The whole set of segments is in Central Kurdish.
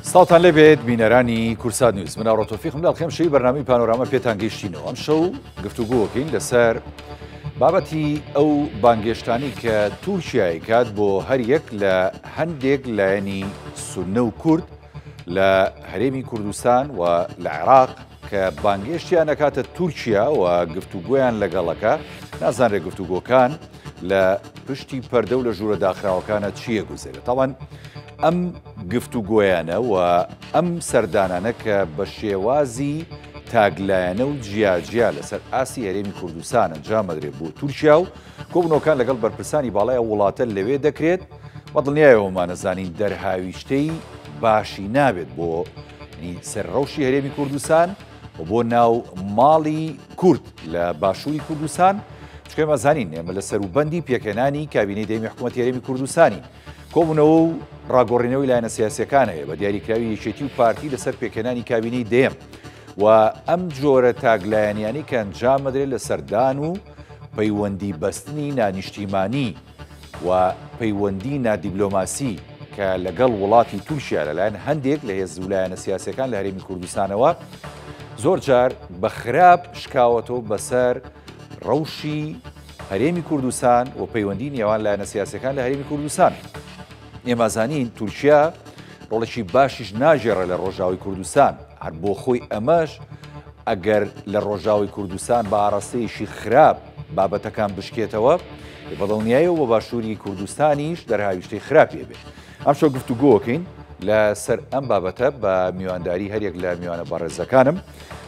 سڵاوتان لێبێت بینەرانی کوردسات نیوز من ئاڕۆ تۆفیقم لە ئەڵقەی ئەمشەوی بەرنامەی پانۆراما پێتان گەیشتینەوە ئەم شەو گفتوگۆکەین لەسەر بابەتی ئەو بانگێشتانی کە تورکیای کات بۆ هەر یەک لە هەندێک لایەنی سوننە و کورد لە هەرێمی کوردستان و لە عێراق کە بانگێشتیان ئەکاتە تورکیا و گفتوگۆیان لەگەڵەکە نازانرێت گفتوگۆکان لە پشتی پەردە و لە ژوورە داخراوەکانە چییە گوزەرێت تاوان ئەم گفتوگۆیانە و ئەم سەردانانە کە بە شێوازی تاکلایەنە و جیاجیا لەسەر ئاستی هەرێمی کوردستان ئەنجامەدرێت بۆ تورکیا و کۆبوونەوەکان لەگەڵ بەرپرسانی باڵای ئەو وڵاتە لەوێ دەکرێت، بە دڵنیایەوەمانەزانین دەرهاویشتەی باشی نابێت بۆ سەر ڕەوشی هەرێمی کوردستان و بۆ ناو ماڵی کورد لە باشووری کوردستان، چونکە ئێمە زانین ئێمە لە سەروبەندی پێکهێنانی کابینەی دەیەمی حکوومەتی هەرێمی کوردستانی کۆبوونەوە و ڕاگۆڕینەوەی لایەنە سیاسیەکان هەیە بە دیاریکراوی یەکێتی و پارتی لەسەر پێکهێنانی کابینەی دەیەم و ئەم جۆرە تاکلایەنیانی کە ئەنجام ئەدرێت لە سەردان و پەیوەندی بەستنی نانیشتیمانی و پەیوەندی نادیبلۆماسی کە لەگەڵ وڵاتی تورکیا لەلایەن هەندێک لە هێز و لایەنە سیاسەکان لە هەرێمی کوردستانەوە زۆر جار بە خراپ شکاوەتەوە بەسەر ڕەوشی هەرێمی کوردستان و پەیوەندی نێوان لایەنە سیاسەکان لە هەرێمی کوردستان. ئێمە زانین تورکیا ڕۆڵێکی باشیش ناگێڕێ لە ڕۆژاوی کوردستان هەر بۆ خۆی ئەمەش ئەگەر لە ڕۆژاوی کوردستان بە ئاراستەیەکی خراپ بابەتەکان بشکێتەوە بەدڵنیایەوە بۆ باشووری کوردستانیش دەرهاویشتەی خراپی ئەبێ. ئەمشەو گفتوگۆکەین لە سەر ئەم بابەتە بە میوانداری هەریەک لە میوانە بەڕێزەکانم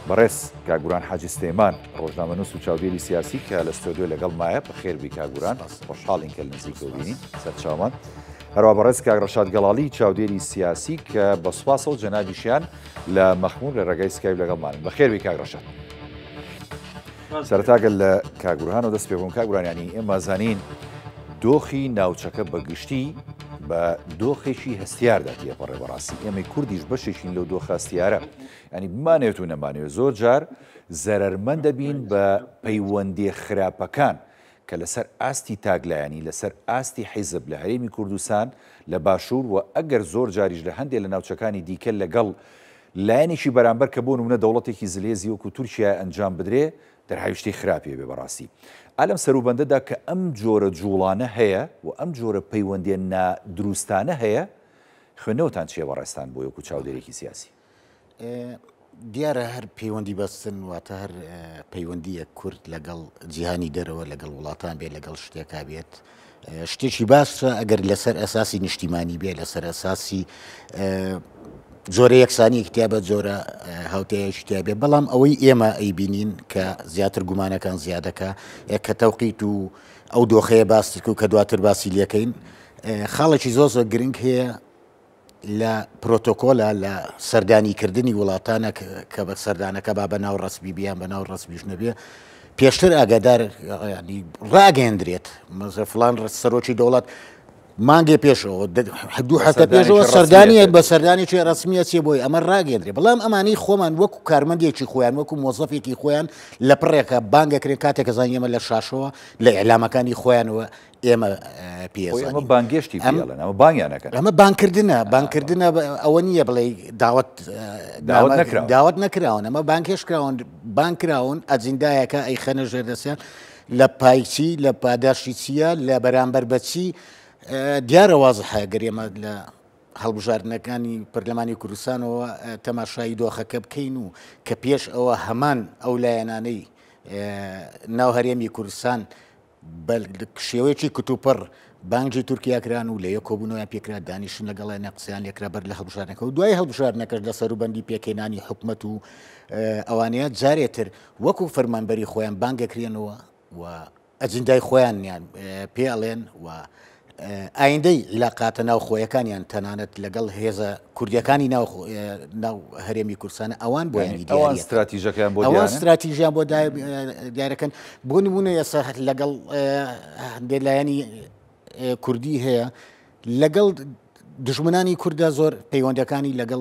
بەڕێز کاک گوران حاجی سلێمان ڕۆژنامەنووس و چاودێری سیاسی کە لە ستۆدیۆ لەگەڵ مایە بەخێربی کاک گوران خۆشحاڵین کە لە نزیکەوە بینین سەرچاومان هەروە بەڕێز کاک ڕەشاد گەڵاڵی چاودێری سیاسی کە بە سوپاسەوە جەنابیشیان لە مەخمور لە ڕێگای سکایپ لەگەڵمانن بەخێربی کاک ڕەشاد. سەرەتا گەل لە کاک بورهانەوە دەست پێ بکەم کاک بورهان یانی ئێمە زانین دۆخی ناوچەکە بە گشتی بە دۆخێکی هەستیاردا تێپەڕێ بەڕاستی ئێمەی کوردیش بەشێکین لەو دۆخە هەستیارە ینی بمانێت و نەمانەوێت زۆر جار زەرەرمەند دەبین بە پەیوەندی خراپەکان کە لەسەر ئاستی تاکلایەنی لەسەر ئاستی حیزب لە هەرێمی کوردستان لە باشوور و ئەگەر زۆر جاریش لە هەندێک لە ناوچەکانی دیکە لەگەڵ لایەنێکی بەرامبەر کە بۆ نمونە دەوڵەتێکی زلهێزی وەکو تورکیایە ئەنجام بدرێ دەرهاویشتەی خراپی ئەبێ بەڕاستی ئا لەم سەروبەندەدا کە ئەم جۆرە جوڵانە هەیە و ئەم جۆرە پەیوەندیە نا دروستانە هەیە خوێندنەوەتان چیە بەڕێزتان بۆی وەکو چاودێرێکی سیاسی؟ دیارە هەر پەیوەندی بەستن واتە هەر پەیوەندیەک کورد لەگەڵ جیهانی دەرەوە لەگەڵ وڵاتان بێت لەگەڵ شتێکا بێت شتێکی باشە ئەگەر لەسەر ئەساسی نیشتیمانی بێ لەسەر ئەساسی جۆرە یەکسانیەکی تیا بە جۆرە هاوتەیەکی تیا بێ بەڵام ئەوەی ئێمە ئەیبینین کە زیاتر گومانەکان زیادەکە کە تەوقیت و ئەو دۆخەیە باستک و کە دواتر باسی لەکەین خاڵێکی زۆر زۆر گرنگ هەیە لە پرۆتۆکۆلە لە سەردانی کردنی وڵاتانە کە بە سەردانەکە با بە ناو ڕەسمی بیان بە ناو ڕەسمیش نەبێ پێشتر ئاگادار ینی ڕاگەندرێت مەزە فلان سەرۆکی دەوڵەت مانگێ پێشەوە دوو هەفتە پێشەوە سەردانیە بە سەردانێکی ڕسمیە چێ بۆی ئەمە ڕاگەندرێ بەڵام ئەمانەی خۆمان وەکو کارمەندێکی خۆیان وەکو مۆزەفێکی خۆیان لە پڕێکە بانگەکرێن کاتێک کە زانیەمە لە شاشەوە لە ئیعلامەکانی خۆیانەوە ئێمە پێ ئەزانین. ئەمە بانگێشتی پێ ئەڵێن، ئەمە بانگیان ئەکەن. ئەمە بانگکردنە، بانگکردنە ئەوە نییە بڵێی داوەت داوەت نەکراون. داوەت نەکراون، ئەمە بانگهێشت کراون، بانگ کراون، ئەجیندایەکە ئەیخەنە ژێر دەستیان لە پای چی، لە پاداشتی چییە، لە بەرامبەر بە چی، دیارە وازحە گەر ئێمە لە هەڵبژاردنەکانی پەرلەمانی کوردستانەوە تەماشای دۆخەکە بکەین و کە پێش ئەوە هەمان ئەو لایەنانەی ناو هەرێمی کوردستان بە شێوەیەکی کتوپڕ بانگی تورکیا کران و لەوێ کۆبوونەوەیان پێکرا، دانیشتن لەگەڵیان قسەیان لێکرا بەر لە هەڵبژاردنەکە و دوای هەڵبژاردنەکەش لە سەروبەندی پێکهێنانی حکومەت و ئەوانەیە جارێ تر وەکو فەرمانبەری خۆیان بانگەکرێنەوە و ئەجندای خۆیانیان پێ ئەڵێن و ئایندەی عیلاقاتە ناوخۆیەکانیان تەنانەت لەگەڵ هێزە کوردیەکانی ناو ناو هەرێمی کوردستانە ئەوان بۆیانی ئەوان ستراتیژەکەیان بۆ ئەوان ستراتیژیان بۆ دیارەکەن بۆ نمونە ئێستا لەگەڵ هەندێک لایەنی کوردی هەیە لەگەڵ دژمنانی کووردا زۆر پەیوەندەکانی لەگەڵ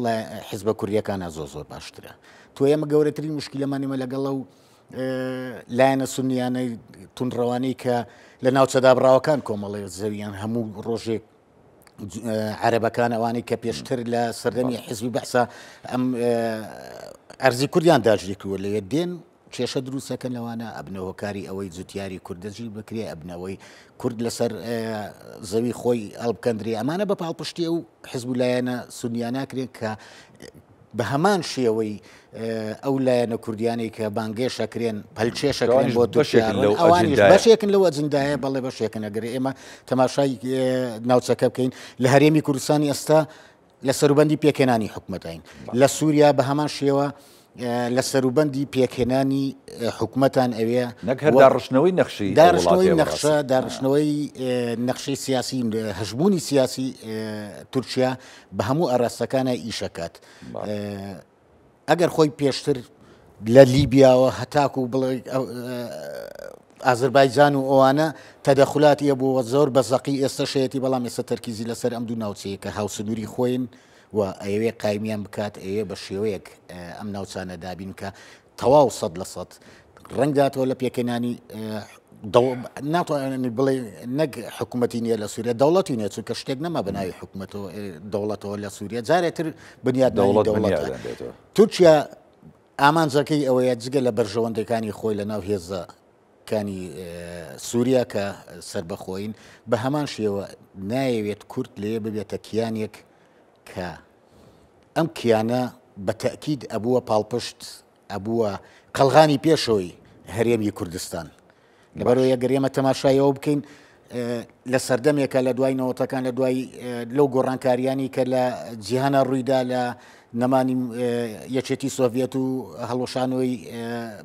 حزبە کوردیەکانە زۆر زۆر باشترە تۆ ئێمە گەورەترین مشکلەمانیمە لەگەڵ ئەو لایەنە سنیانەی تونڕەوانەی کە لە ناوچە دابڕاوەکان کۆمەڵێ زەویان هەموو ڕۆژێک عەرەبەکان ئەوانەی کە پێشتر لە سەردەمی حزبی بەعسا ئەم ئەرزی کوردیان داگیر کردووە لەوێ دێن کێشە دروستەکەن لەوانە ئەبنە هۆکاری ئەوەی جوتیاری کورد دەستگیر بکرێ ئەبنەوەی کورد لەسەر زەوی خۆی هەڵبکەندرێ ئەمانە بە پاڵپشتی ئەو حزب و لایەنە سونیانە کرێن کە بە هەمان شێوەی ئەو لایەنە کوردیانەی کە بانگێشەکرێن پەلکێشەکرێن بۆ تورکیا ئەوانیش بەشێکن لەو ئەجندایە بەڵێ بەشێکن ئەگەر ئێمە تەماشای ناوچەکە بکەین لە هەرێمی کوردستانی ئێستا لە سەروبەندی پێکهێنانی حکومەتین لە سووریا بە هەمان شێوە لە سەروبەندی پێکهێنانی حکومەتان ئەوێ نەک هەر داڕشتنەوەی نەخشەی داڕشتنەوەی نەخشە داڕشتنەوەی نەخشەی سیاسی هەژموونی سیاسی تورکیا بە هەموو ئاراستەکانە ئیشەکات ئەگەر خۆی پێشتر لە لیبیاوە هەتاکو بڵێ ئازربایجان و ئەوانە تەدەخولاتی هەبوو زۆر بە زەقی ئێستا شەیەتی بەڵام ئێستا تەرکیزی لەسەر ئەم دوو ناوچەیە کە هاوسنووری خۆین و ئەیەوێ قایمیان بکات ئەیەوێ بە شێوەیەک ئەم ناوچانە دابین کە تەواو 100% ڕەنگداتەوە لە پێکهێنانی ناتوانانی بڵێ نەک حکوومەتی نییە لە سووریا دەوڵەتی نیە چونکە شتێک نەما بە ناوی حکوومەتەوە دەوڵەتەوە لە سووریا جارێتر بنیاد دەوڵەت دەوڵەت تورکیا ئامانجەکەی ئەوەیە جگە لە بەرژەوەندەکانی خۆی لە ناو هێزە کانی سووریا کە سربەخۆین بە هەمان شێوە نایەوێت کورد لێ ببێتە کیانێک کە ئەم کیانە بە تەئکید ئەبووە پاڵپشت، ئەبووە قەڵغانی پێشەوەی هەرێمی کوردستان. لەبەرئەوەی ئەگەر ئێمە تەماشای ئەوە بکەین لە سەردەمێکە لە دوای نەوەتەکان لە دوای لەو گۆڕانکاریانی کە لە جیهانە ڕوویدا لە نەمانی یەکێتی سۆڤێت و هەڵوەشانەوەی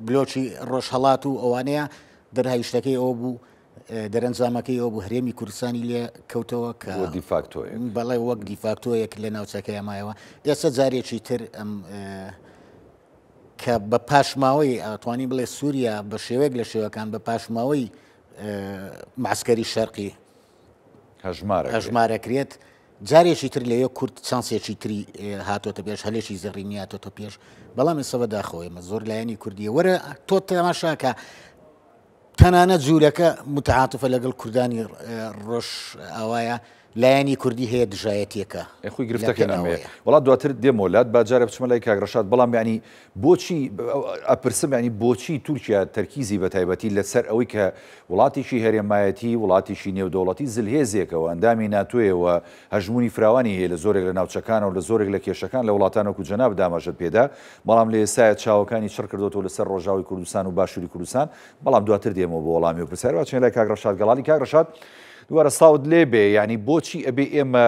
بلۆکی ڕۆژهەڵات و ئەوانەیە دەرهاویشتەکەی ئەوە بوو دەرەنجامەکەی ئەوە بوو هەرێمی کوردستانی لێ کەوتەوە کە وەک دیفاکتۆیەک. بەڵێ وەک دیفاکتۆیەک لە ناوچەکەیا مایەوە. ئێستا جارێکی تر ئەم کە بە پاشماوەی ئەتوانین بڵێ سووریا بە شێوەیەک لە شێوەکان بە پاشماوەی معسکەری شەرقی هەژمارە هەژمارەکرێت جارێکی تر لەوێ کورد چانسێکی تری هاتۆتە پێش هەلێکی زێڕینی هاتۆتە پێش بەڵام ئێستا بەداخەوە ئێمە زۆر لایەنی کوردیە وەرە تۆ تەماشاکە تەنانەت جوولەکە متعاتفە لەگەڵ کوردانی ڕۆژئاوایە، لایەنی کوردی هەیە دژایەتیەکە ئەی خۆی گرفتەکە ئەمەیە. وەڵا دواتر دێمەوە لات با جارێ بچمە لای کاک ڕەشاد بەڵام یانی بۆچی ئەپرسم یانی بۆچی تورکیا تەرکیزی بە تایبەتی لەسەر ئەوەی کە وڵاتێکی هەرێمایەتی وڵاتێکی نێودەوڵەتی زلهێزێکەوە ئەندامی ناتۆیە و هەژموونی فراوانی هەیە لە زۆرێک لە ناوچەکانەوە لە زۆرێک لە کێشەکان لە وڵاتان وەکو جەنابت ئاماژەت پێدا بەڵام لە ئێستایا چاوەکانی چڕ کردۆتەوە لەسەر ڕۆژاوای کوردستان و باشووری کوردستان بەڵام دواتر دێمەوە بۆ وەڵامی ئەو پرسیارە با بچینە لای کاک ڕەشاد گەڵاڵی کاک ڕەشاد دووبارە سڵاوت لێ بێ یانی بۆچی ئەبێ ئێمە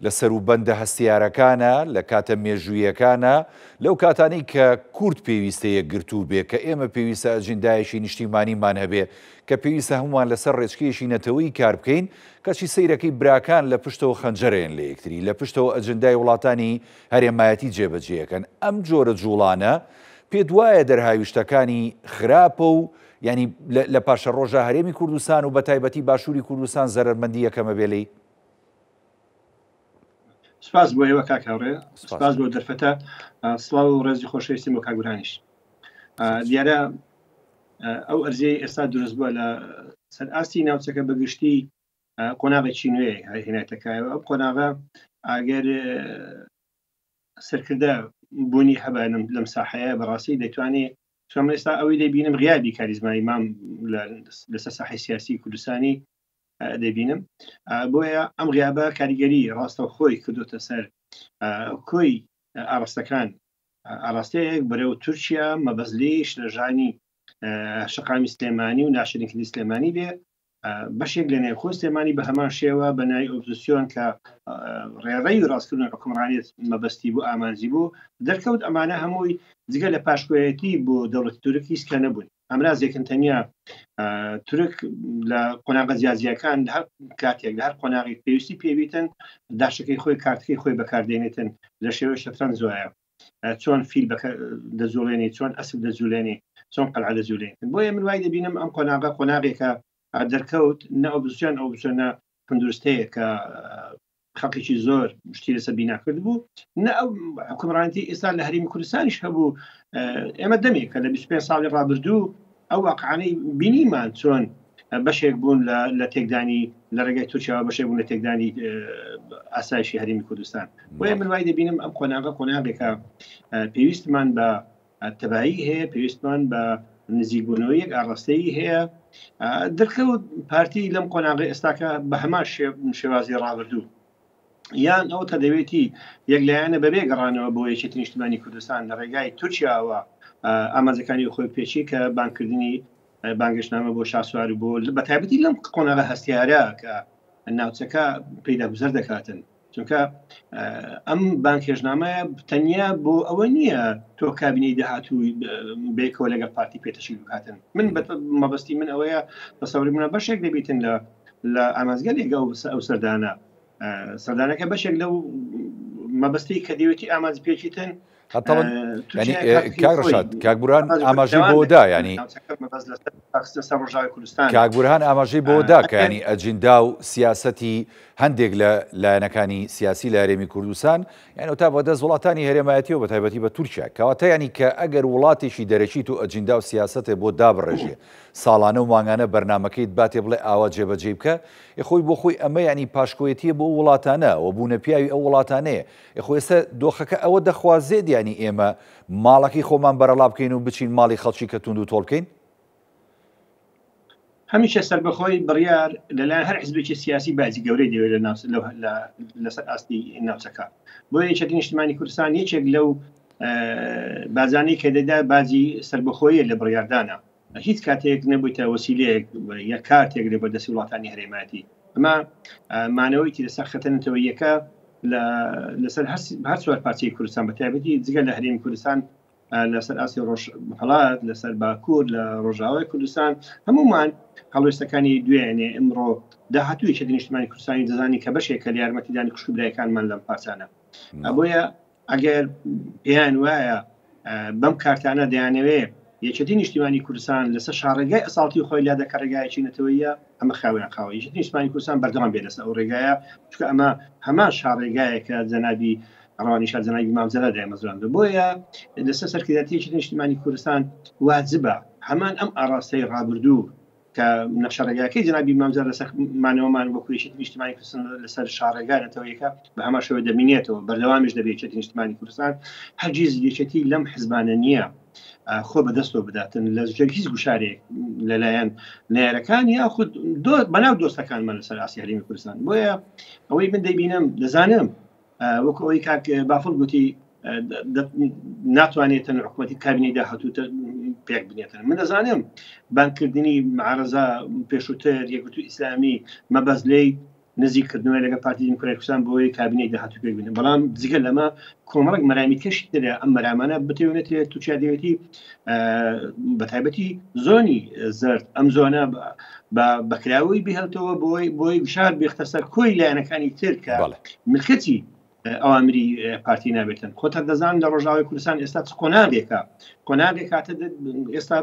لە سەروبەندە هەستیارەکانە لە کاتە مێژوویەکانە لەو کاتانەی کە کورد پێویستە یەکگرتوو بێ کە ئێمە پێویستە ئەجندایەکی نیشتیمانیمان هەبێ کە پێویستە هەموومان لەسەر ڕێچکەیەکی نەتەوەیی کار بکەین کەچی سەیرەکەی براکان لە پشتەوە خەنجەرەیەن لە یەکتری لە پشتەوە ئەجندای وڵاتانی هەرێمایەتی جێبەجێەکەن ئەم جۆرە جوڵانە پێت وایە دەرهاویشتەکانی خراپە و یانی لە پاشەڕۆژا هەرێمی کوردستان و بەتایبەتی باشووری کوردستان زەرەرمەندی یەکەمە بێ لێی؟ سپاس بۆ ئێوە کاک هاوڕێ، سپاس بۆ دەرفەتە، سڵاو و ڕێزی خۆشەویستیم بۆ کاک بورهانیش. دیارە ئەو ئەرزیەی ئێستا دروست بووە لە سەر ئاستی ناوچەکە بەگشتی قۆناغێکی نوێ هێنایتەکایەوە ئەو قۆناغە ئەگەر سەرکردە بوونی هەبا لەم ساحەیە بەڕاستی دەتوانێ چۆن ئێستا ئەوەی دەبینم غیابی کاریزمای مام لەسەر ساحی سیاسی کوردستانی دەبینم بۆیە ئەم غیابە کاریگەری ڕاستەوخۆی کردوتە سەر کۆی ئاراستەکان ئاراستەیەک بەرەو تورکیا مەبەزلی شلەژانی شقامی سلێمانی و ناشرینکردنی سلێمانی بێ بەشێک لە نێوخۆی سلێمانی بە هەمان شێوە بە ناوی ئۆپزسیۆن کە ڕێڕەوی ڕاستکردن حکومڕانیت مەبەستی بوو ئامانجی بوو دەرکەوت ئەمانە هەمووی جگە لە پاشکۆیەتی بۆ دەوڵەتی تورک هیچ کە نەبوون ئامرازێکن تەنیا تورک لە قۆناغە جیاجیاکان لە هەر کاتێک لە هەر قۆناغێک پێویستی پێویتن داشەکەی خۆی کارتەکەی خۆی بەکاردێنێتن لە شێوەی شەترەنج وایە چۆن فیل دەجوڵێنی چۆن ئەسپ دەجولێنی چۆن قەلعە دەجولێن بۆیە من وای دەبینم ئەم قۆناغە قۆناغێکە دەرکەوت نە ئۆپزسیۆن ئۆپزسیۆنە تەندروستەیە کە خەڵکێکی زۆر شتی لەسەر بینا کرد بوو نە ئەو حکومڕانتی ئێستا لە هەرێمی کوردستانیش هەبوو ئێمە دەمێکە لە 25 ساڵی ڕابردوو ئەو واقعانەی بینیمان چۆن بەشێک بوون لە تێکدانی لە ڕێگای تورکیاوە بەشێک بوون لە تێکدانی ئاسایشی هەرێمی کوردستان. بۆیە من وای دەبینم ئەم قۆناغە قۆناغێکە پێویستمان بە تەبایی هەیە، پێویستمان بە نزیکبوونەوەی یەک ئاڕاستەیی هەیە. دەرکەوت پارتی لەم قۆناغی ئێستاکە بە هەمان شێوازی ڕابردوو یان ئەو تا دەوێتی یەکلایەنە بەبێ گەڕانەوە بۆ یەکێتی نیشتمانی کوردستان لە ڕێگای تورکیاوە ئامانجەکانی خۆی پێچی کە بانکردنی بانگێشتنامە بۆ شاسوار و بۆ بە تایبەتی لەم قۆناغە هەستیارە کە ناوچەکە پێیدا گوزەر دەکاتن چونکە ئەم بانکێشنامەیە تەنیا بۆ ئەوە نییە تۆ کابینەی داهاتوو بێکەوە لەگەڵ پارتی پێتەشی بکاتن من مەبەستی من ئەوەیە تەسەوری منە بەشێک دەبیتن لە لە ئامانجگەلێک ئەو ئەو سەردانە سەردانەکە بەشێک لەو مەبەستی کە دەوێتی ئامانج پێکیتن کاک ڕەشاد کاک بورهان ئاماژەی بۆ دا ینی کاک بورهان ئاماژەی بۆ دا کە ینی ئەجندا و سیاسەتی هەندێک لە لایەنەکانی سیاسی لە هەرێمی کوردستان یان تا بەدەست وڵاتانی هەرێمایەتیەوە بە تایبەتی بە تورکیا کەواتە ینی کە ئەگەر وڵاتێکی دەرەکی تو ئەجندا و سیاسەتێ بۆ دابڕێژێ ساڵانە و مانگانە بەرنامەکەیت باتێ بڵێ ئاوا جێبەجێی بکە ئێ خۆی بۆ خۆی ئەمە یانی پاشکۆیەتیە بۆ ئەو وڵاتانە و بوونە پیاوی ئەو وڵاتانەیە ئێ خۆ ئێستا دۆخەکە ئەوە دەخوازێت یانی ئێمە ماڵەکەی خۆمان بەرەڵا بکەین و بچین ماڵی خەڵکی کە توند و تۆڵ بکەین؟ هەمیشە سەربەخۆی بڕیار لەلایەن هەر حزبێکی سیاسی باجی گەورەی دەوێت لە ناوچ لەسەر ئاستی ناوچەکە بۆ یەکێتی نیشتمانی کوردستان یەکێک لەو بازانی کە دەدا باجی سربەخۆیە لە بڕیاردانە هیچ کاتێک نەبوویتە وەسیلەیەک یا کارتێک لە بەردەستی وڵاتانی هەرێمایەتی ئەمە مانەوەیتی لەسەر خەتە نەتەوەیەکە لەسەر هەر چوار پارچەی کوردستان بە تایبەتی جگە لە هەرێمی کوردستان لەسەر ئاستی ڕۆژهەڵات لەسەر باکوور لە ڕۆژاوای کوردستان هەمومان هەڵوێستەکانی دوێنێ ئمڕۆ داهاتووی یەکێتی نیشتمانی کوردستانی دەزانی کە بەشێکە لە یارمەتیدانی خوشک و برایەکانمان لەم پارچانە بۆیە ئەگەر پێیان وایە بەم کارتانە دەیانەوێ یەکێتی نیشتیمانی کوردستان لەسەر شاڕێگای ئەساڵتی خۆی لا دەکە ڕێگایەکی نەتەوەیە ئەمە خاویان خاوە یەکێتی نیشتمانی کوردستان بەردەوام بێ لەسەر ئەو ڕێگایە چونکە ئەمە هەمان شاڕێگایەکە جەنابی ڕەوانی شار جەنابی مام جەلال دایمەزراندوە بۆیە لەسەر سەرکردایەتی یەکێتی نیشتیمانی کوردستان واجبە هەمان ئەم ئاڕاستەی ڕابردوو کە نەخشەڕێگاکەی جەنابی مام جەلال لەسەر مانەوەمان وەکو یەکێتی نیشتیمانی کوردستان لەسەر شاڕێگا نەتەوەیەکە بە هەمان شێوە دەمینێتەوە بەردەوامیش دەبێت یەکێتی نیشتیمانی کوردستان هەرگیز یەکێتی لەم حزبانە نییە خۆ بەدەستەوە بداتن لە ژێر هیچ گوشارێک لەلایەن نەیارەکان یاخود بەناو دۆستەکانمان لەسەر ئاستی هەرێمی کوردستان بۆیە ئەوەی من دەیبینم دەزانم وەکو ئەوەی کاک بافڵ گوتی ناتوانێتن حکوومەتی کابینەی داهاتوو پێک بنێتن من دەزانم بانکردنی معارەزە پێشووتر یەکگرتوو ئیسلامی مەبەست لێی نزیککردنەوەی لەگەڵ پارتی دیموکراتی کوردستان بۆی کابینەی داهاتوو پێک بێنن بەڵام جگە لەمە کۆمەڵێک مەرامی کەشی ترە ئەم مەرامانە بتەوێت تورکیا دەوێتی بە تایبەتی زۆنی زرد ئەم زۆنە بە بەکراوەی بهێڵتەوە بۆی بۆی گوشار بێختە سەر کۆی لایەنەکانی تر کە ملکەچی ئەوامری پارتی نابێتن خۆتان دەزان لە ڕۆژاوای کوردستان ئێستا چ قۆناغێکە قۆناغێک کاتە ئێستا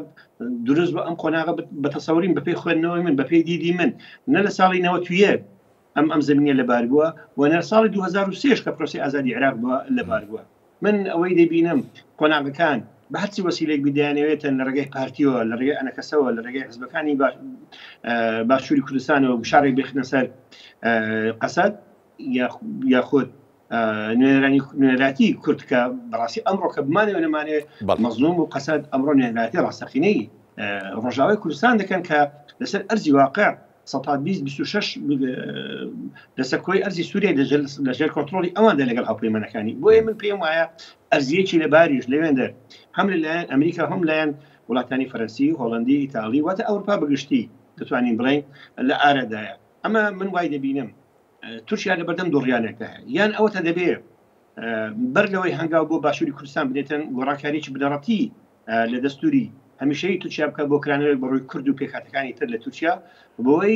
دروست بە ئەم قۆناغە بە تەسەوریم بەپێی خوێندنەوەی من بەپێی دیدی من نە لە ساڵی 91 ئەم ئەم زمینە لەبار بووە و نە ساڵی 2003 کە پرۆسی ئازادی عێراق بووە لەبار بووە من ئەوەی دەبینم قۆناغەکان بە هەرچی وەسیلێک بدەیانەوێتن لە ڕێگەی پارتیەوە لە ڕێگەی ئەنەکەسەوە لە ڕێگەی حزبەکانی باشووری کوردستانەوە گوشارێک بخنە سەر قەسەد یاخود نوێنەرانی نوێنەراتی کورد کە بەڕاستی ئەمڕۆ کە بمانەوە نەمانێ مەزلوم و قەسەد ئەمڕۆ نوێنەراتی ڕاستەقینەی ڕۆژاوای کوردستان دەکەن کە لەسەر ئەرزی واقع 126 لەسەر کۆی ئەرزی سووریای لەژێر کۆنتترۆلی ئەواندا لەگەڵ هاوپەیمانەکانی بۆیە من پێم وایە ئەرزیەکی لەباریش لەوێندەر هەم لەلایەن ئەمریکا هەم لایەن وڵاتانی فەرەنسی هۆڵندی ئیتاڵی واتە ئەوروپا بەگشتی دەتوانین بڵێین لە ئارادایە ئەمە من وای دەبینم تورکیا لە بەردەم دوڕیانێکدا هەیە یان ئەوەتە دەبێ بەر لەوەی هەنگاو بۆ باشووری کوردستان بنێتن گۆڕانکاریی بنەڕەتی لە دەستوری هەمیشەی تورکیا بکە بۆ کرانەوەی بەڕووی کورد و پێکهاتەکانی تر لە تورکیا بۆی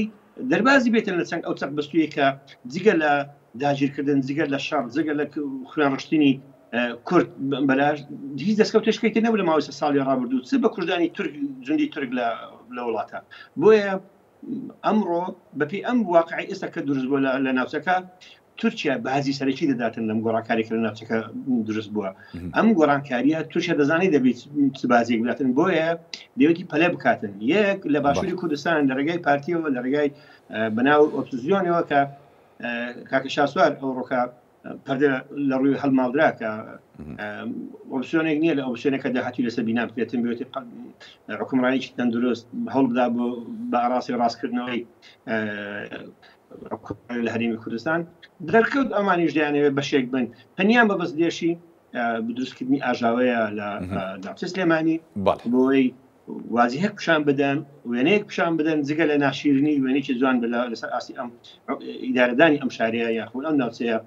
دەربازی بێتن لە چەند ئەو چەق بەستوویە کە جگە لە داگیرکردن جگە لە شەڕ جگە لە خوێنڕشتنی کورد بەلاش هیچ دەستکەوتێشکەی تر نەبوو لە ماوەی ساڵی ڕابردوو چ بە کوردانی تورک جوندی تورک لە وڵاتە بۆیە ئەمڕۆ بەپێی ئەم واقعی ئێستا کە دروست بووە لە ناوچەکە. تورکیا بازی سەرەکی دەداتن لەم گۆڕانکاری کە لە ناوچەکە دروست بووە. ئەم گۆڕانکاریە تورکیا دەزانێت دەبێت چ بازێک بداتن، بۆیە دەوێتی پەلە بکاتن. یەک لە باشووری کوردستان لە ڕێگای پارتیەوە، لە ڕێگای بەناو ئۆپۆزیسیۆنەوە کە کاکە شاسوار ئەوڕۆکە پەردە لە ڕووی هەڵماڵدرا کە ئۆپسیۆنێک نییە لە ئۆپسیۆنێکە داهاتوی لەسەر بینا بکرێتن بێتی حکومڕانیی تەندروست هەوڵ بدا بۆ بە ئاڕاستی ڕاستکردنەوەی لە هەرێمی کوردستان دەرکەوت ئەمانیش دەیانەوێت بەشێک بن تەنیا بە بەس لێشی دروستکردنی ئاژاوەیە لە ناوچە سلێمانی بۆی وازی هەک پیشان بدەن وێنەیەک پیشان بدەن جگە لە ناشیرنی وێنێکی جوان بە لەسەر ئاستی ئەم ئیدارەدانی ئەم شارەیە یاخود ئەم ناوچەیە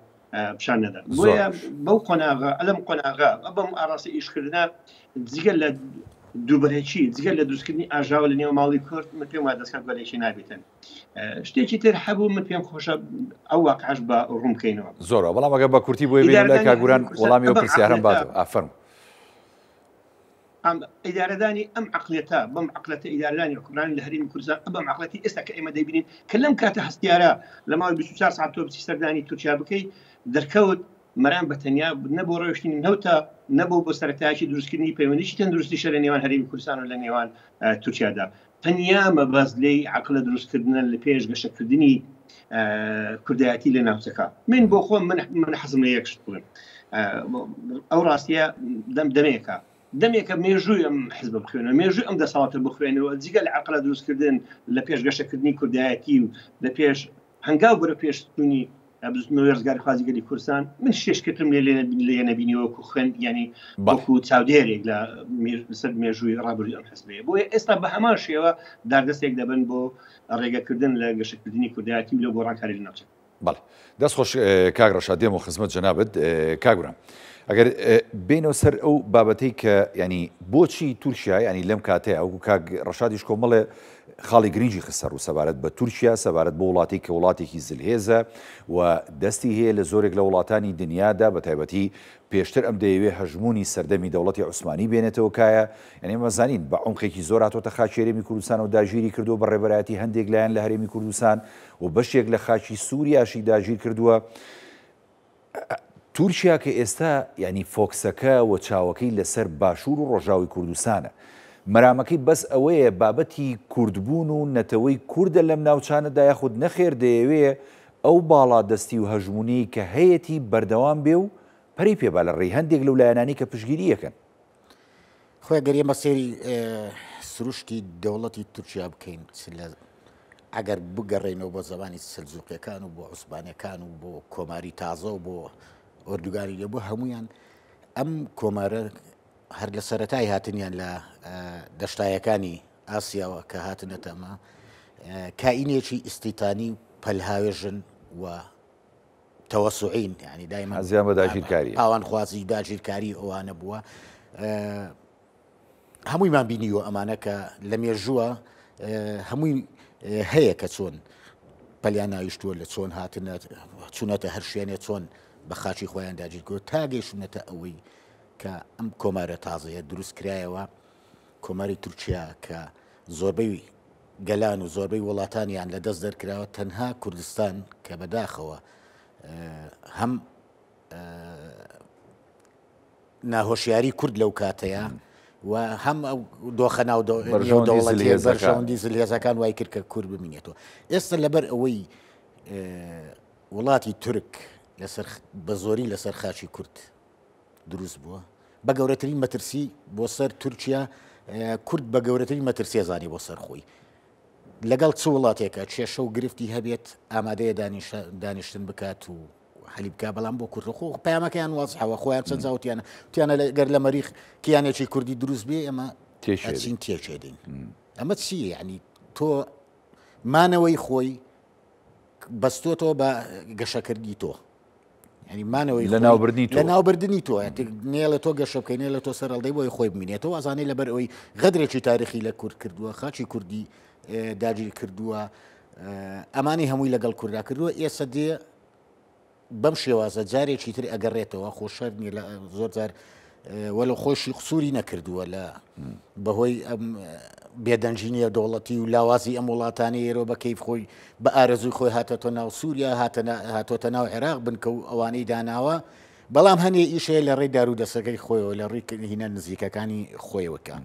پیشان نەدەن. بۆیە بەو قۆناغە ئەلم قۆناغە بەم ئاڕاستە ئیشکردە جگە لە دووبەرەکی جگە لە دروستکردنی ئاژاوە لە نێو ماڵی کورد من پێم وایە دەستکەوت بەرێکی نابێتن. شتێکی تر هەبوو من پێم خۆشە ئەو واقعش بە ڕوون بکەینەوە. زۆرە بەڵام ئەگەر بە کورتی بۆی بێنم لای کاک گوران وەڵامی ئەو پرسیارەم باتەوە. ئافەرموو. ئەم ئیدارەدانی ئەم عەقڵیەتە، بەم عەقڵەتە ئیدارەدانی حوکمڕانی لە هەرێمی کوردستان، بەم عەقڵەتی ئێستا کە ئێمە دەیبینین کە لەم کاتە هەستیارە لە ماوەی 24 ساعت تۆ بچی سەردانی تورکیا بکەی دەرکەوت مەرام بە تەنیا نە بۆ ڕۆیشتنی نەوتە نە بۆ بۆ سەرەتایەکی دروستکردنی پەیوەندیی تەندروستیشە لە نێوان هەرێمی کوردستان و لە نێوان تورکیادا تەنیا مەبەست لێی عەقڵە دروستکردنە لە پێش گەشەکردنی کوردایەتی لە ناوچەکە. من بۆ خۆم من من حەزم لە یەک شت بڵێم ئەو ڕاستیە دەم دەمێکە دەمێکە مێژووی ئەم حزب بخوێنەوە مێژووی ئەم دەسەڵاتە بخوێنەوە جگە لە عەقڵە دروستکردن لە پێش گەشەکردنی کوردایەتی و لە پێش هەنگاو بەرەو پێش چوونی بزوتنەوەی ڕزگاریخوازی گەلی کوردستان من شتێکترم لێ لێ نەبینی وەکو خوێن ینی وەکو چاودێرێک لە لەسەر مێژووی ڕابردووی ئەم حزبەیە بۆیە ئێستا بە هەمان شێوە داردەستێک دەبن بۆ ڕێگەکردن لە گەشەکردنی کوردایەتی و لە گۆڕانکاری لە ناوچەکە. بەڵێ دەست خۆش کاک ڕەشاد دێمەوە خزمەت جەنابت کاک گوران ئەگەر بێینەوە سەر ئەو بابەتەی کە ینی بۆچی تورکیا ینی لەم کاتەیە وەکو کاک ڕەشادیش کۆمەڵێ خاڵی گرنگی خستە ڕوو سەبارەت بە تورکیا، سەبارەت بۆ وڵاتێک کە وڵاتێکی زلهێزە و دەستی هەیە لە زۆرێک لە وڵاتانی دنیادا، بە تایبەتی پێشتر ئەم دەیەوێ هەژموونی سەردەمی دەوڵەتی عوسمانی بێنێتەوە کایە، یانی ئێمە زانین بە عومقێکی زۆر هاتۆتە خاکی هەرێمی کوردستان و داگیری کردووە بە ڕێبەرایەتی هەندێک لایەن لە هەرێمی کوردستان و بەشێک لە خاکی سووریاشی داگیر کردووە. تورکیا کە ئێستا یانی فۆکسەکە و چاوەکەی لەسەر باشوور و ڕۆژاوی کوردستانە، مەرامەکەی بەس ئەوەیە بابەتی کوردبوون و نەتەوەی کوردە لەم ناوچانەدا یاخود نەخێر دەیەوێ ئەو باڵادەستی و هەژموونەی کە هەیەتی بەردەوام بێ و پەرەی پێ با لە ڕێی هەندێک لەو لایەنانەی کە پشتگیری ئەکەن. خۆی گەر ئێمە سەیری سروشتی دەوڵەتی تورکیا بکەین چ لە ئەگەر بگەڕێینەوە بۆ زمانی سەلجوقیەکان و بۆ عوسمانەکان و بۆ کۆماری تازە و بۆ ئۆردوگانی لێ بۆ هەمویان ئەم کۆمارە هەر لە سەتای هاتنیان لە دەشتایەکانی ئاسیاوە کە هاتنەتە ئەمە کائینێکی ئیسیتانی و پەلهاوێژن و تەوەسوعین یعنی دایما حەزیان بە داگیرکاری پاوانخوازی داگیرکاری ئەوانە بووە هەموویمان بینیوە ئەمانە کە لە مێژووە هەمووی هەیە کە چۆن پەلیان ناویشتووە لە چۆن هاتنە چوونەتە هەر شوێنێ چۆن بە خاچی خۆیان داگیرکرد تا گەیشتونەتە ئەوەی کە ئەم کۆمارە تازەیە دروست کرایەوە کۆماری تورکیا کە زۆربەی گەلان و زۆربەی وڵاتانیان لە دەست دەرکراوە تەنها کوردستان کە بەداخەوە هەم ناهۆشیاری کورد لەو کاتەیە و هەم ئەو دۆخە ناو بەرژەوەندی زلهێزەکان وای کرد کە کورد بمینێتەوە ئێستا لەبەر ئەوەی وڵاتی تورک لەسەر بە زۆری لەسەر خاچی کورد دروست بووە بە گەورەترین مەترسی بۆ سەر تورکیا کورد بە گەورەترین مەترسیە زانی بۆ سەر خۆی لەگەڵ چ وڵاتێکە کێشە و گرفتی هەبێت ئامادەیە دانیشتن بکات و حەلی بکا بەڵام بۆ کورد خۆ پەیامەکەیان وازحەوە خۆیان چەند جاوتیانە تیانە لەگەر لە مەریخ کیانێکی کوردی دروست بێ ئێمە تێچین تێچێدین ئەمە چی یعنی تۆ مانەوەی خۆی بەستۆتەوە بە گەشەکردنی تۆ ینی مانەوەی لە ناوبردنی لە ناوبردنی تۆ نێڵە تۆ گەشە بکەین لە تۆ سەرڵدەی بۆی خۆی بمینێتەوە ئازانەی لەبەر ئەوی غەدرێکی تاریخی لە کورد کردووە خاچی کوردی داگیر کردووە ئەمانی هەمووی لەگەڵ کوردا کردووە ئێستا دێ بەم شێوازە جارێکی تر ئەگەڕێتەوە خۆشەر نیە لە زۆر جار وەلو خۆشی قسووری نەکردووە لە بەهۆی ئەم بێدەنگی نێودەوڵەتی و لاوازی ئەم وڵاتانەی ئێرۆ بە کەیف خۆی بە ئارەزووی خۆی هاتەتۆ ناو سووریا هاتۆتە ناو عێراق بنکە و ئەوانەی داناوە بەڵام هەنێ ئیش هەیە لە ڕێی دار و دەسەکەی خۆیەوە لە ڕێی هینە نزیکەکانی خۆیەوە کە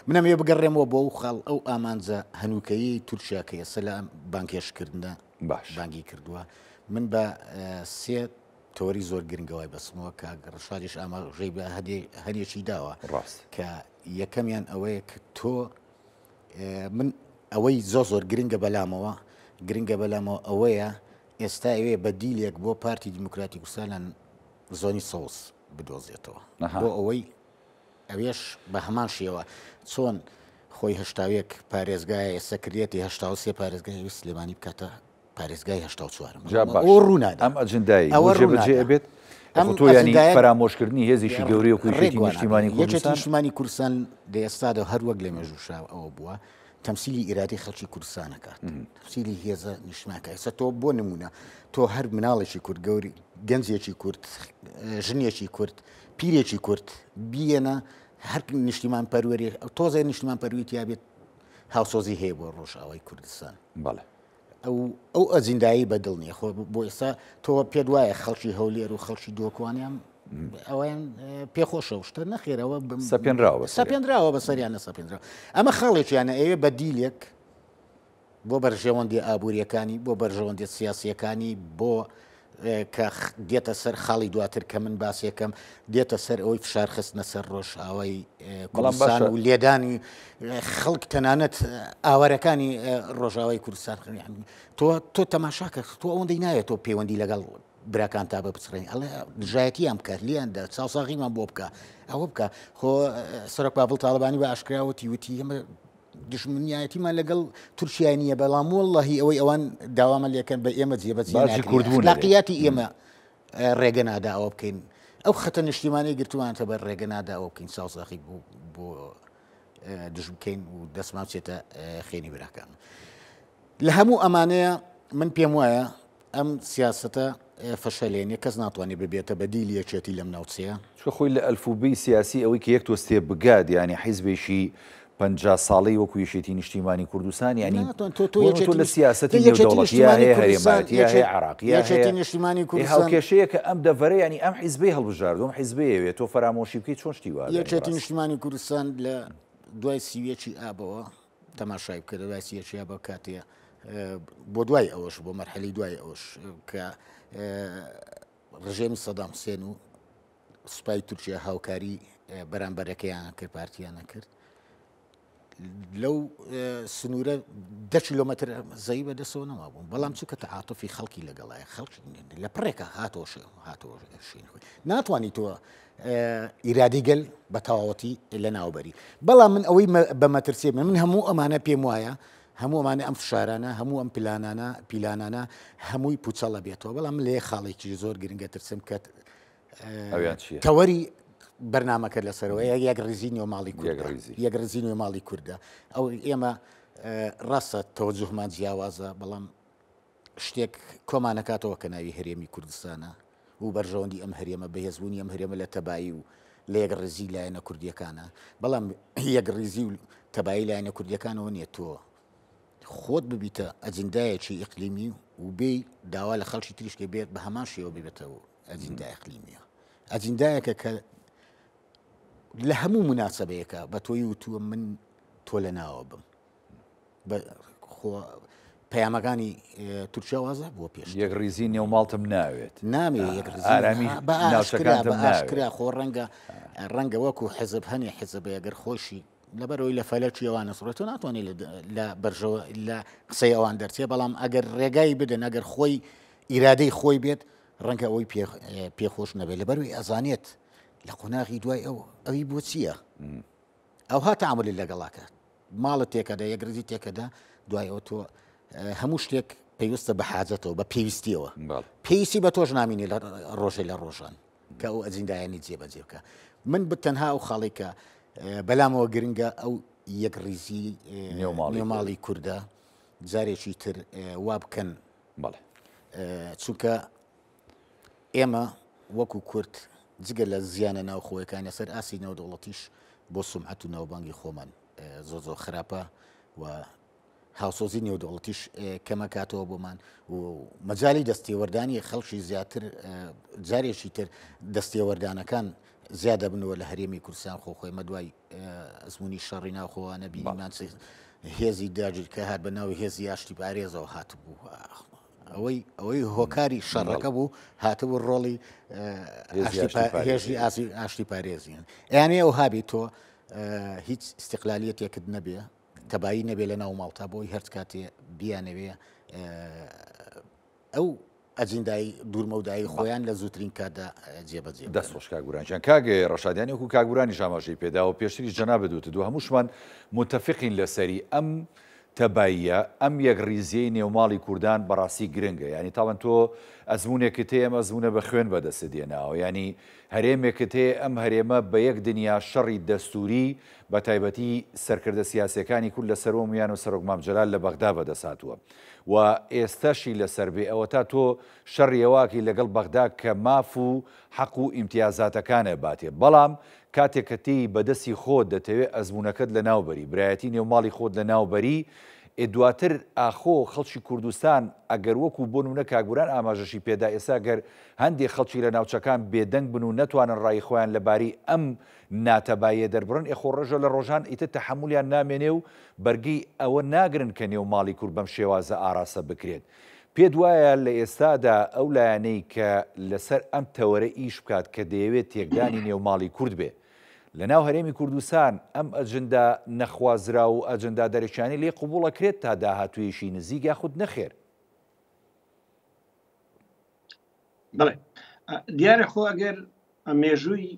منم ێ بگەڕێمەوە بۆ ئەو خاڵ ئەو ئامانجە هەنووکەیی تورکیا کە ئێستا لە بانگهێشتکردنە باش بانگی کردووە من بە سێ تەوەری زۆر گرنگە وای بەسمەوە کاک ڕەشادیش ئاماژەی بە هەنێکی داوە ڕاست کە یەکەمیان ئەوەیە کە تۆ من ئەوەی زۆر زۆر گرنگە بەلامەوە گرنگە بەلامەوە ئەوەیە ئێستا ئەوێ بە دیلێک بۆ پارتی دیموکراتی کوردستان لە زۆنی سەوز بدۆزێتەوە بۆ ئەوەی ئەوێش بە هەمان شێوە چۆن خۆی هەشتاوێک پارێزگایە ئێستا کردێتی هەشتا سێ پارێزگای سلێمانی بکاتە پارێزگای 84 جا باش ئەوە ڕوونادا ئەم ئەجندای ئەوە بۆ جێبەجێ ڕوونادا. ئەبێت ئەم خۆ تۆ یانی ئەجندایە فەرامۆشکردنی هێزێکی گەورەی وەکو ڕێک یەکێتی وانابێت. نیشتیمانی یەکێتی کوردستان نیشتیمانی کوردستان لە ئێستادا هەر وەک لە مێژووشا ئەوە بووە تەمسیلی ئیرادەی خەڵکی کوردستان ئەکات تەمسیلی هێزە نیشتمانەکە ئێستا تۆ بۆ نمونە تۆ هەر مناڵێکی کورد گەوری گەنجێکی کورد ژنێکی کورد پیرێکی کورد بیەنە هەر نیشتیمان پەروەری تۆزێ نیشتیمان پەروی تیا بێت هاوسۆزی هەیە بۆ ڕۆژئاوای کوردستان بەڵێ ئەو ئەو ئەجیندایەی بە دڵ نییە خۆ بۆ ئێستا تۆ پێت وایە خەڵکی هەولێر و خەڵکی دۆکوانیان ئەویان پێخۆشە و شتە نەخێرەوە سەپێنراوە بەسەریان. سەپێنراوە بەسەریان نەسەپێنراوە ئەمە خاڵێکیانە ئەوێ بە دیلێک بۆ بەرژەوەندی ئابوووریەکانی بۆ بەرژەوەندی سیاسیەکانی بۆ کە دێتە سەر خاڵی دواتر کە من باسێکەم دێتە سەر ئەوەی فشار خستنە سەر ڕۆژئاوای کوردستان و لێدانی خەڵک تەنانەت ئاوارەکانی ڕۆژاوای کوردستان تۆ تۆ تەماشاکە تۆ ئەوەندەی ناوێت تۆ پەیوەندی لەگەڵ براکان تا بە بچڕێن ئەڵێ دژایەتیان بکات لیاندا چاوساغیمان بۆ بکە ئەوە بکە خۆ سەرۆک پاڤڵ تاڵەبانی بە ئاشکراوەتی وتی ئەمە دوژمنیایەتیمان لەگەڵ تورکیا نییە بەڵام وەڵڵاهی ئەوەی ئەوان داوامان لێکەن بە ئێمە جێبەجێ باجی ناکرێت کوردبوون ئەبێ. ئەخلاقیاتی ئێمە ڕێگە نادا ئەوە بکەین ئەو خەتە نیشتیمانەی گرتووانتە بەر ڕێگە نادا ئەوە بکەین چاوساخی بۆ بۆ دژ بکەین و دەستمان بچێتە خێنی براکان لە هەموو ئەمانەیە من پێم وایە ئەم سیاسەتە فەشەلێنێ کەس ناتوانێت ببێتە بەدیلی یەکێتی لەم ناوچەیە. چونکە خۆی لە ئەلفوبێی سیاسی ئەوەی کە یەک تۆز تێ بگات یانی حیزبێکی 50 ساڵەی وەکو یەکێتی نیشتیمانی کوردستان یانی ناتوان تۆ تۆ بۆ تۆ یەکێتی لە نیشت- سیاسەتی تۆ یەکێتی نێودەوڵەتییا نیشتیمانی هەیە کوردستان هەرێمایەتییا هەیە یەکێ- عێراقییا یەکێتی هەیە نیشتیمانی ئێ کوردستان هاوکێشەیە کە ئەم دەڤەرە یانی ئەم حیزبەی هەڵبژاردووە ئەم حیزبەیەوێ تۆ فەرامۆشی بکەی چۆن شتی وا بێ یەکێتی بەڕاستی نیشتیمانی کوردستان لە دوای 31 ئابەوە تەماشای بکە لە دوای 31 ئابەوە کاتێ بۆ دوای ئەوەش بۆ مەرحەلەی دوای ئەوەش کە ڕژێمی سەدام حوسێن و سوپای تورکیا هاوکاری بەرامبەرەکەیان کرد پارتیانە کرد لەو سنوورە دە کیلۆمەتر زەوی بە دەسەوە نەما بووم بەڵام چونکە تەعاتفی خەڵکی لەگەڵایە خەڵکی لە پڕێکە هاتەوە هاتەوە شوێن خۆی ناتوانانی تۆ ئیرادی گەل بە تەواوەتی لە ناوبەری بەڵام من ئەوەی بە مەترسیە من هەموو ئەمانە پێم وایە هەموو ئەمانە ئەم فشارانە هەموو ئەم پلانانە پیلانانە هەمووی پوچەڵە بێتەوە بەڵام لێ خاڵێکی زۆر گرنگە ترسم کە ئەویان چییە؟ تەوەری بەرنامەکە لەسەرەوە یەک ڕیزی نێوماڵی کوردە یەکڕیزی. یەک ڕیزی نێوماڵی کوردە ئەو ئێمە ڕاستە تەوەجوهمان جیاوازە بەڵام شتێک کۆمانەکاتەوە کە ناوی هەرێمی کوردستانە و بەرژەوەندی ئەم هەرێمە بەهێزبوونی ئەم هەرێمە لە تەبایی و لە یەک ڕیزی لایەنە کوردیەکانە بەڵام یەک ڕیزی و تەبایی لایەنە کوردیەکانەوە نییە تۆ خۆت ببیتە ئەجندایەکی ئیقلیمی و بێی داوا لە خەڵکی تریشکە بێت بە هەمان شێوە ببێتەوە ئەجندا ئیقلیمیە ئەجندایەکە کە لە هەموو مناسبەیەکە بە تۆی وتووە من تۆ لە ناوە بم خۆ پەیامەکانی تورکیا وازە بۆ پێش یەک ریزی نێو ماڵتم ناوێت نامێ یەک ئارامی ناوچەکانتم ئاشکرا خۆ ڕەنگە ڕەنگە وەکو حزب هەنێ حزب ئەگەر خۆشی لەبەرئەوەی لە فەلەکی ئەوان ئەسڕێت تۆ ناتوانێت لە بەرژەوە لە قسەی ئەوان دەرچێ بەڵام ئەگەر ڕێگای بدەن ئەگەر خۆی ئیرادەی خۆی بێت ڕەنگە ئەوەی پێخۆش نەبێت لەبەروی ئەزانێت لە قۆناغی دوای ئەو ئەوی بۆ چییە ئەوها تعاملی لەگەڵاکە ماڵت تێکەدا یەکڕیزی تێکەدا دوای ئەوە تۆ هەموو شتێک پەیوەستە بە حاجەتەوە بە پێویستیەوە پێویستی بە تۆش نامینێ لە ڕۆژێ لە ڕۆژان کە ئەو ئەجیندایانی جێبەجێ بکە من تەنها ئەو خاڵی کە بەلامەوە گرنگە ئەو یەکڕیزی نێوماڵی کوردە جارێکی تر وا بکەن بەڵێ چونکە ئێمە وەکو کورد جگە لە زیانە ناوخۆیەکان لەسەر ئاسی نێودەوڵەتیش بۆ سومعەت و ناوبانگی خۆمان. زۆر زۆر خراپە و هاوسۆزی نێودەوڵەتیش کەمەکاتەوە بۆمان و مەجای دەستێوەردانی خەڵکی زیاتر جارێکی تر دەستێوەردانەکان زیادە بنەوە لە هەرێمی کوردستان خۆ خۆی مە دوای ئەزمموی شەڕی ناوخۆوانە بینیمان هێزی داگیرکە هات بە ناوی هێزی یاشتی پارێزەوە هاتبوو ئەوەی ئەوەی هۆکاری شەڕەکە بوو هاتبوو ڕۆڵی هێزی ئاشتی پارێزیان یانێ ئەو هابی تۆ هیچ استقلالیەتێکت نەبێ تەبایی نەبێ لە ناو ماڵتا بۆی هەرچ کاتێ بیانەوێ ئەو ئەجیندای دوورمەودایی خۆیان لە زووترین کاتدا جێبەجێ بکەن. دەست خۆش کاک بوران گیان. کاک ڕەشاد یانی وەکو کاک بورانیش ئاماژەی پێداوە پێشتریش جەنابت وتت و هەمووشمان موتەفیقین لەسەری ئەم تەباییە ئەم یەکڕیزیەی نێوماڵی کوردان بەڕاستی گرنگە یانی تاوان تۆ ئەزموونێکت هەیە ئەم ئەزموونە بە خوێن بەدەستت هێناوە یانی هەرێمێکت هەیە ئەم هەرێمە بە یەک دنیا شەڕی دەستووری بە تایبەتی سەرکردە سیاسیەکانی کورد لە سەرۆمیان و سەرۆک مام جەلال لە بەغدا بەدەست هاتووە و ئێستاشی لەسەر بێ ئەوەتا تۆ شەڕی ئەوەکەی لەگەڵ بەغدا کە ماف و حەق و ئیمتیازاتەکانە باتێ بەڵام کاتێک کە تێی بە دەستی خۆت دەتەوێ ئەزموونەکەت لەناو بەری برایەتی نێو ماڵی خۆت لەناو بەری ئێ دواتر ئاخۆ خەڵکی کوردستان ئەگەر وەکو بۆ نمونە کاک بوران ئاماژەشی پێدا ئێستا گەر هەندێ خەڵکی لە ناوچەکان بێدەنگ بن و نەتوانن ڕای خۆیان لەبارەی ئەم ناتەباییە دەربڕن، ئێ خۆ ڕۆژە لە ڕۆژان ئیتر تەحەمولیان نامێنێ و بەرگەی ئەوە ناگرن کە نێو ماڵی کورد بەم شێوازە ئاراستە بکرێت. پێت وایە لە ئێستادا ئەو لایەنەی کە لەسەر ئەم تەوەرە ئیش بکات کە دەیەوێت تێکدانی نێو ماڵی کورد بێ لە ناو هەرێمی کوردستان ئەم ئەجندا نەخوازراو و ئەجندا دەرەکیانەی لێ قبوڵ ئەکرێت تا داهاتوویەکی نزیک یاخود نەخێر؟ بەڵێ دیارە خۆ ئەگەر مێژووی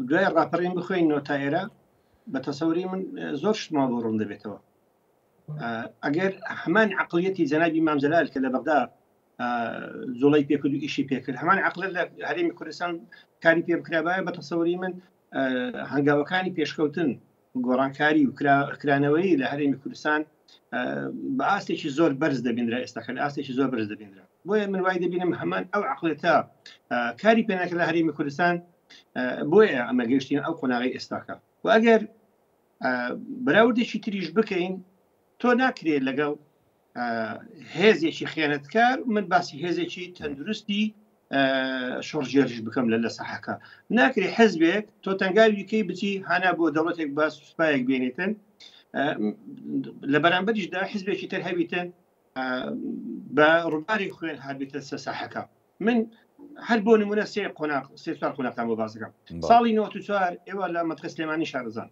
دوای ڕاپەڕین بخوێنەوە تا ئێرە بە تەسەوری من زۆر شتمان بۆ ڕوون دەبێتەوە ئەگەر هەمان عقلیەتی جەنابی مامجلال کە لە بەغدا جوڵی پێکرد و ئیشی پێکرد هەمان عقل لە هەرێمی کوردستان کاری پێ بکرابایە بە تەسەوری من هەنگاوەکانی پێشکەوتن گۆڕانکاری و کرانەوەی لە هەرێمی کوردستان بە ئاستێکی زۆر بەرز دەبینرا ئێستاکە لە ئاستێکی زۆر بەرز دەبینرا بۆیە من وای دەبینم هەمان ئەو عقلێتە کاری پێناکە لە هەرێمی کوردستان بۆیە ئەمە گەشتین ئەو قۆناغی ئێستاکە و ئەگەر بەراوردێکی تریش بکەین تۆ ناکرێت لەگەڵ هێزێکی خیانەتکار من باسی هێزێکی تەندروستی شۆڕژێریش بکەم لە لە سەحەکە ناکرێ حزبێک تۆ تەنگاویکەی بچی هانا بۆ دەوڵەتێک باس سوپایەک بێنێتن لە بەرامبەریشدا حزبێکی تر هەبیتن بە ڕووباری خوێن هەبیتە سە ساحەکە من هەر بۆ نمونە سێ قۆناغ سێ چوار قۆناغتان بۆ باس دەکەم ساڵی 94 ئێوە لە مەتقە سلێمانی شارەزان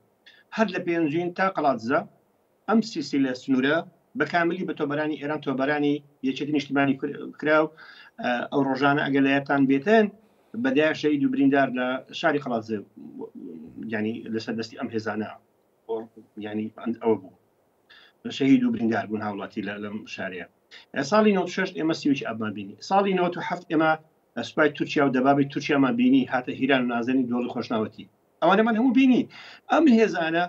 هەر لە پێنجوین تا قەڵادزە ئەم سیسیلە سنوورە بە کاملی بە تۆبەرانی ئێران تۆبەرانی یەکێتی نیشتیمانی کرا و ئەو ڕۆژانە ئەگەر لە یادتان بێتن بەدایە شەهید و بریندار لە شاری قەڵادزێ ینی لەسەر دەستی ئەم هێزانە ینی ئەوە بوو شەهید و بریندار بوون هاوڵاتی لە لەم شارەیە ساڵی 96 ئێمە سیوچ ئابمان بینی ساڵی 97 ئێمە سوپای تورکیا و دەبابی تورکیامان بینی هاتە هیران و نازنی دۆڵی خۆشناوەتی ئەوانەمان هەموو بینی ئەم هێزانە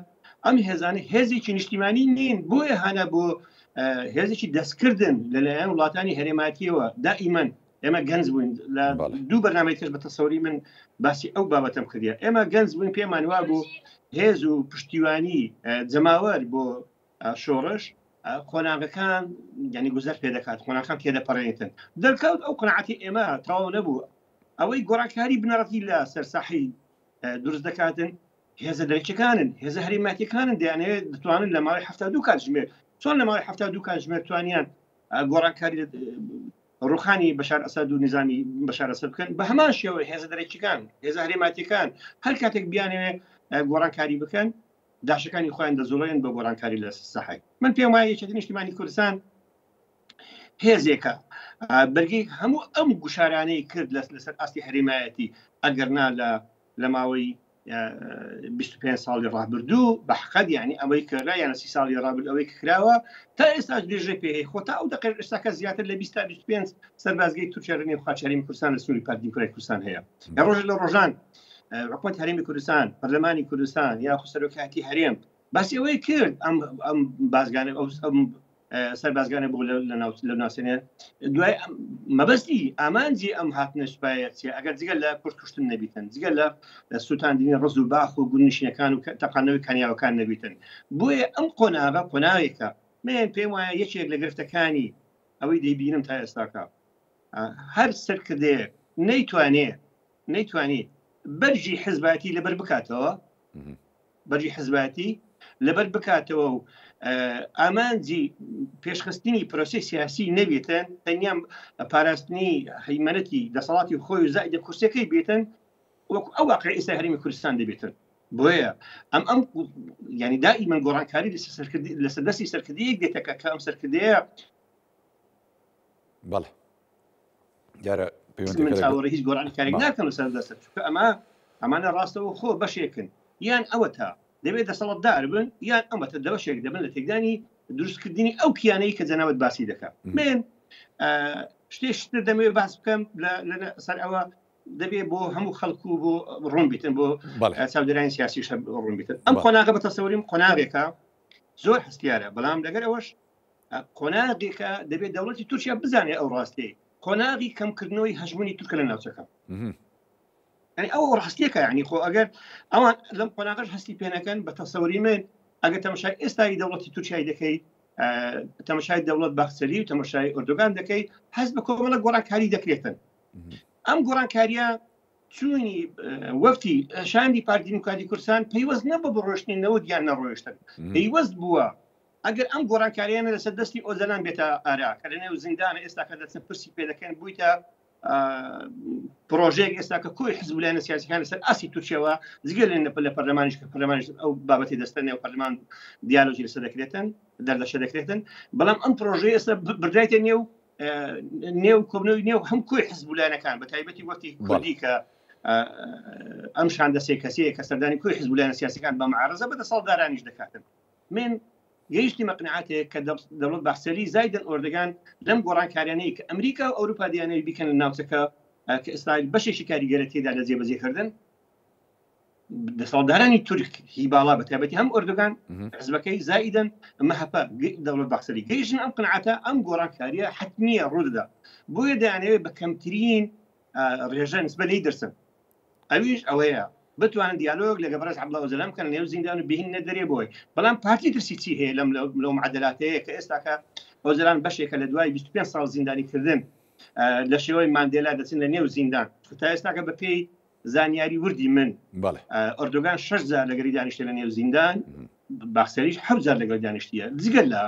ئەم هێزانە هێزێکی نیشتیمانی نین بۆیە هانا بۆ هێزێکی دەستکردن لەلایەن وڵاتانی هەرێماتیەوە دائیمەن ئێمە گەنج بووین لە دوو بەرنامەی تر بە تەسەوری من باسی ئەو بابەتەم کردە ئێمە گەنج بووین پێمان وا بوو هێز و پشتیوانی جەماوەر بۆ شۆڕش قۆناغەکان ینی گوزەر پێ دەکات قۆناغەکان تێدەپەڕێنێتن دەرکەوت ئەو قەناعەتی ئێمە تەواو نەبوو ئەوەی گۆڕانکاری بنەڕەتی لە سەرساحی دروست دەکاتن هێزە دەرەکیەکانن هێزە هەرێماتیەکانن دەیانەوێت دەتوانن لە ماوەی 72 کاتژمێر چۆن لە ماوەی 72 کاتژمێر توانیان گۆڕانکاری ڕوخانی بەشار ئەسەد و نظامی بەشار ئەسەد بکەن بە هەمان شێوە هێزە دەرەکیەکان هێزە هەرێماتیەکان هەر کاتێک بیانەوێ گۆڕانکاری بکەن داشەکانی خۆیان دەزوڵێن بە گۆڕانکاری لە سەحای من پێم وایە یەکێتی نیشتیمانی کوردستان هێزێکە بەرگەی هەموو ئەم گوشارانەی کرد لەسەر ئاستی هەرێمایەتی ئەگەر نا لە لە ماوەی 25 ساڵی ڕابردوو بە حقەت یعنی ئەوەی کرا یانە سی ساڵی ڕابرد ئەوەی کراوە تا ئێستا درێژە پێ هەیە خۆ تا ئەو دەقەی ئێستاکە زیاتر لە 20 تا 25 سەربازگەی تورکیا لە نێو خاکی هەرێمی کوردستان لە سنووری پارتی دیموکراتی کوردستان هەیە لە ڕۆژ لە ڕۆژان حکومەت هەرێمی کوردستان پەرلەمانی کوردستان یاخود سەرۆکایەتی هەرێم باسی ئەوەی کرد ئەم ئەم بازگانە ئەو ئەم. سەربازگانە بۆ لە ناسێنێ دوای مەبەستی ئامانجی ئەم هاتنە سوپایە چیە ئەگەر جگە لە کورد کوشتن نەبیتن جگە لە سووتاندنی ڕز و باخ و گوندنشینەکان و تەقاندنەوەی کانیاوەکان نەبیتن بۆیە ئەم قۆناغە قۆناغێکە من پێم وایە یەکێک لە گرفتەکانی ئەوەی دەیبینم تا ئێستاکە هەر سەرکردەیەک نەیتوانێ نەیتوانی بەرژی حزباتی لەبەر بکاتەوە بەرگی حزبایەتی لەبەر بکاتەوە و ئامانجی پێشخستنی پرۆسی سیاسی نەبێتن تەنیا پاراستنی هەیمەنەتی دەسەڵاتی خۆی و زائدە کورسەکەی بێتن وەکو ئەو واقع ئێستا هەرێمی کوردستان دەبێتن بۆیە ئەم ئەم ینی دائیمەن گۆڕانکاری لەسەر دەستی سەرکردەیەک دێتەکە کە ئەم سەرکردەیە بەڵێ دیارە من چاوەڕێ هیچ گۆڕانکاریک ناکەم لەسەر دەستە چونکە ئەمە ئەمانە ڕاستەوە خۆ بەشێکن یان ئەوە تا دەبێت دەسەڵاتدار بن یان ئەمەتە دەبەشێک دەبن لە تێکدانی دروستکردنی ئەو کیانەی کە جەنابەت باسی دەکات من شتێ دەمەوێت باس بکەم لەسەر ئەوە دەبێ بۆ هەموو خەڵکو و بۆ ڕوون بیتن بۆ چاودێرانی سیاسی ڕوون بیتن ئەم قۆناغە بە تەسەوریم قۆناغێکە زۆر هەستیارە بەڵام لەگەر ئەوەش قۆناغێکە دەبێت دەوڵەتی تورکیا بزانێت ئەو ڕاستەیە قۆناغی کەمکردنەوەی هەژمونی تورکە لە ناوچەکە ینی ئەو ڕاستیەکە ینی خۆ ئەگەر ئەوان لەم قۆناغش هەستی پێنەکەن بە تەسەوری من ئەگەر تەمەشای ئێستای دەوڵەتی تورکیای دەکەی تەمەشای دەوڵەت باخچەلی و تەمەشای ئۆردوگان دەکەی هەست بە کۆمەڵە گۆڕانکاری دەکرێتن ئەم گۆڕانکاریە چوونی وەفتی شاندی پارتی دیموکراتی کوردستان پەیوەست نەبوو بە ڕۆشتنی نەوت یان نەڕۆیشتن پەیوەست بووە ئەگەر ئەم گۆڕانکاریانە لەسەر دەستی ئۆجەلان بێتە ئارا کە لەنێو زیندانە ئێستا کە دەچن پرسی پێ دەکەن بوویتە پرۆژەیەک ئێستا کە کۆی حزب لایەنە سیاسەکان لەسەر ئاستی تورکیەوە جگە لە لە پەرلەمانیش کە پەرلەمانیش ئەو بابەتی دەستە نێو پەرلەمان دیالۆجی لەسەر دەکرێتن دەردەشە دەکرێتن بەڵام ئەم پرۆژەیە ئێستا بردرایتە نێو نێو کۆبنەوەی نێو هەم کۆی حزب لایەنەکان بە تایبەتی وەختی کوردی کە ئەم شاندە سێ کەسەیە کە سەردانی کۆی حزب لایەنە سیاسەکان بە معارزە بە دەسەڵاتدارانیش دەکاتن من گەیشتیمە قناعەتێک کە دەوڵەت باخچەلی زایدن ئۆردگان لەم گۆڕانکاریانەی کە ئەمریکا و ئەوروپا دەیانەوێت بیکەن لە ناوچەکە کە ئیسرائیل بەشێکی کاریگەرە تێدا لە جێبەجێکردن دەسەڵاتدارانی تورک هی باڵا بە تایبەتی هەم ئۆردوگان حزبەکەی زایدن مەهەپە دەوڵەت باخچەلی گەیشتن ئەم قناعەتە ئەم گۆڕانکاریە حتمیە ڕوودەدا بۆیە دەیانەوێت بە کەمترین ڕێژە نسبە لێی درسن ئەویش ئەوەیە بتوانن دیالۆگ لەگە بەڕێز عەبدوڵا ئۆجەلان بکەن نێو زیندان و بهێننە دەرێ بۆی بەڵام پارتی ترسی چی هەیە لەم لەو معادلاتەیە کە ئێستاکە ئۆجەلان بەشێکە لە دوای 25 ساڵ زیندانی کردن لە شێوەی ماندێلا دەچن لە نێو زیندان تا ئێستاکە بە پێی زانیاری وردی من ئۆردوگان شش جار لەگەری دانیشتە لە نێو زیندان باخسەریش حەوت جار لەگەڵ دانیشتیە جگەل لە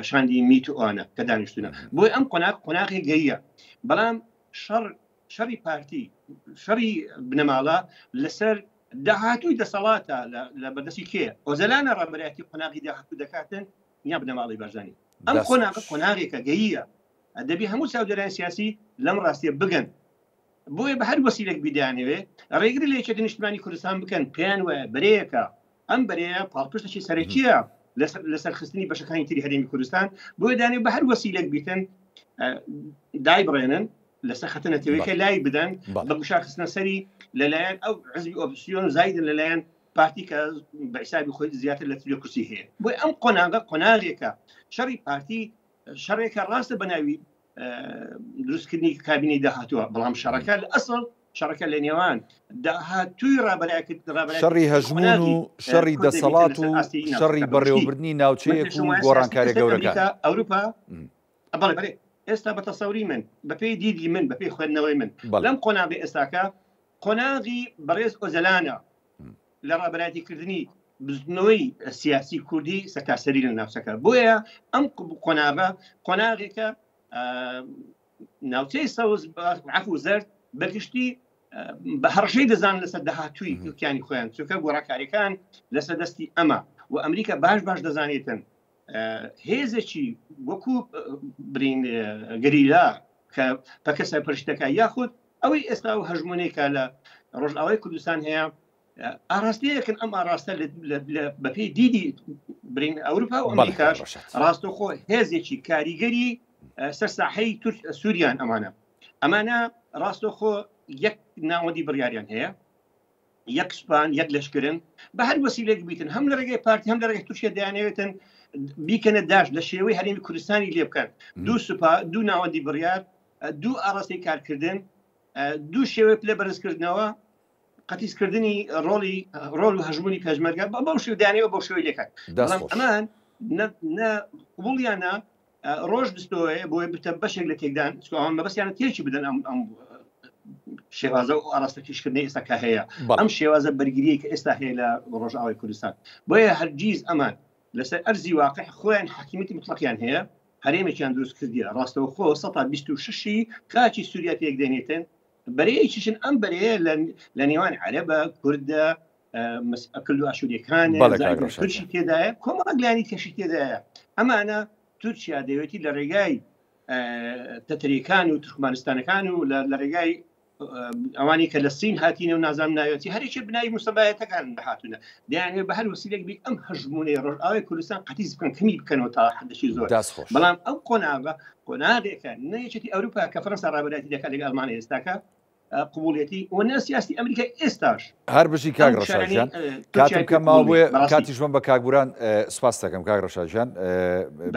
شاندی میت و ئەوانە کە دانیشتونە بۆی ئەم قۆناغ قۆناغی گەیە بەڵام شەڕ شەڕی پارتی شەڕی بنەماڵە لەسەر داهاتووی دەسەڵاتە لە بەردەستی کێ ئۆزەلانە ڕابەرایەتی قۆناغی داهاتوو دەکاتن یا بنەماڵەی بارزانی ئەم قۆناغە قۆناغێکە گەییە دەبی هەموو چاودێرانی سیاسی لەم ڕاستیە بگەن بۆیە بە هەر وەسیلێک بیدانەوێ ڕێگری لە یەکێتی نیشتمانی کوردستان بکەن پێیان وایە بەرەیەکە ئەم بەرەیە پاڵپشتێکی سەرەکیە لەسەر خستنی بەشەکانی تری هەرێمی کوردستان بۆیە دانێ بە هەر وەسیلێک بیتن دایبڕێنن لەسەر خەتە نەتەوەیەکە لای بدەن بە گوشار خستنە سەری لەلایەن ئەو حزبی ئۆپسیۆن زایدن لەلایەن پارتی کە بە حسابی خۆی زیاتر لە تلیۆ کورسی هەیە بۆی ئەم قۆناغە قۆناغێکە شەڕی پارتی شەڕێکە ڕاستە بە ناوی دروستکردنی کابینەی داهاتووە بەڵام شەڕەکە لە ئەسڵ شەڕەکە لە نێوان داهاتووی ڕابەرایەتی شەڕی هەژمون و شەڕی دەسەڵات و شەڕی بەڕێوەبردنی ناوچەیەک و گۆڕانکاریە گەورەکان ئەوروپا بەڵێ بەڵێ ئێستا بە تەسەوری من بەپێی دیدی من بەپێی خوێندنەوەی من لەم قۆناغی ئێستاکە قۆناغی بەڕێز ئۆجەلانە لە ڕابەرایەتی کردنی بزنەوەی سیاسی کوردی سەرتاسەری لە ناوچەکە بۆیە ئەم قۆناغە قۆناغێکە ناوچەی سەوز عفو زەرد بەگشتی بە هەڕشەی دەزان لەسەر داهاتووی کیانی خۆیان چونکە گۆڕاکاریەکان لەسەر دەستی ئەمە و ئەمریکا باش باش دەزانێتن هێزێکی وەکو برین گەریلا کە پەکە سەرپەرشتەکە یاخود ئەوەی ئێستا و هەژمونێکە لە ڕۆژئاوای کوردستان هەیە ئاراستەیەکن ئەم ئاراستە بەپێی دیدی برین ئەوروپا و ئەمریکاش ڕاستەخۆ هێزێکی کاریگەری سەر ساحەی تورک سووریان ئەمانە ئەمانە ڕاستەخۆ یەک ناوەندی بڕیاریان هەیە یەک سوپان یەک لەشکرن بە هەر وەسیلێک بیتن هەم لە ڕێگەی پارتی هەم لە ڕێگەی تورکیا دەیانەوێتن. بیکەنە داش لە شێوەی هەرێمی کوردستانی لێ بکەن دوو سوپا دوو ناوەندی بڕیار دوو ئاڕاستەی کارکردن دوو شێوەی پلە بەرزکردنەوە قەتیسکردنی ڕۆڵی ڕۆڵ و هەژمونی پێشمەرگە بە بەو شێوە دانەوە بەو شێوەی لێکات بەڵام ئەمان نە قبوڵیانە ڕۆژ دستۆیە بۆی بتە بەشێک لە تێکدان ئەوان مەبەستیانە تێکی بدەن ئەم ئەم شێوازە و ئاراستە کیشکردنی ئێستا کە هەیە ئەم شێوازە بەرگریە کە ئێستا هەیە لە ڕۆژئاوای کوردستان بۆیە هەرگیز ئەمان لەسەر ئەرزی واقع خۆیان حکیمەتی مطلقیان هەیە هەرێمێکیان دروست کردیە ڕاستەوخۆ 126 خاکی سووریا پێک دێنێتن بەرەیەکیشن ئەم بەرەیە لە نێوان عەرەبە کوردە ئەکرد و ئاشووریەکان تورکی تێدایە کۆمەڵک لایەنی تێشی تێدایە ئەمانە تورکیا دەوێتی لە ڕێگای تەتریەکان و تورکمانستانەکان و لە ڕێگای ئەوانی کە لە سین هاتینە و نازان ناوێتی هەرێکی بنای مسەبایەتەکان هاتوونە دەیانێت بە هەر وسیلێک بی ئەم هەژمونەی ڕۆژئاوای کوردستان قەتیس بکەن کەمی بکەنەوە تا حدەشی زۆر بەڵام ئەو قۆناغە قۆناغێکە نە یەکێتی ئەوروپا کە فەرەنسا ڕابەرایەتی دەکات لەگەڵ ئەڵمانیا ئێستاکە قبوڵیەتی و نە سیاسی ئەمریکا ئێستاش. هەر بژی کاک ڕەشاد گیان کاتم کەم ماوە بۆیە کاتیش بم بە کاک بوران سپاس دەکەم کاک ڕەشاد گیان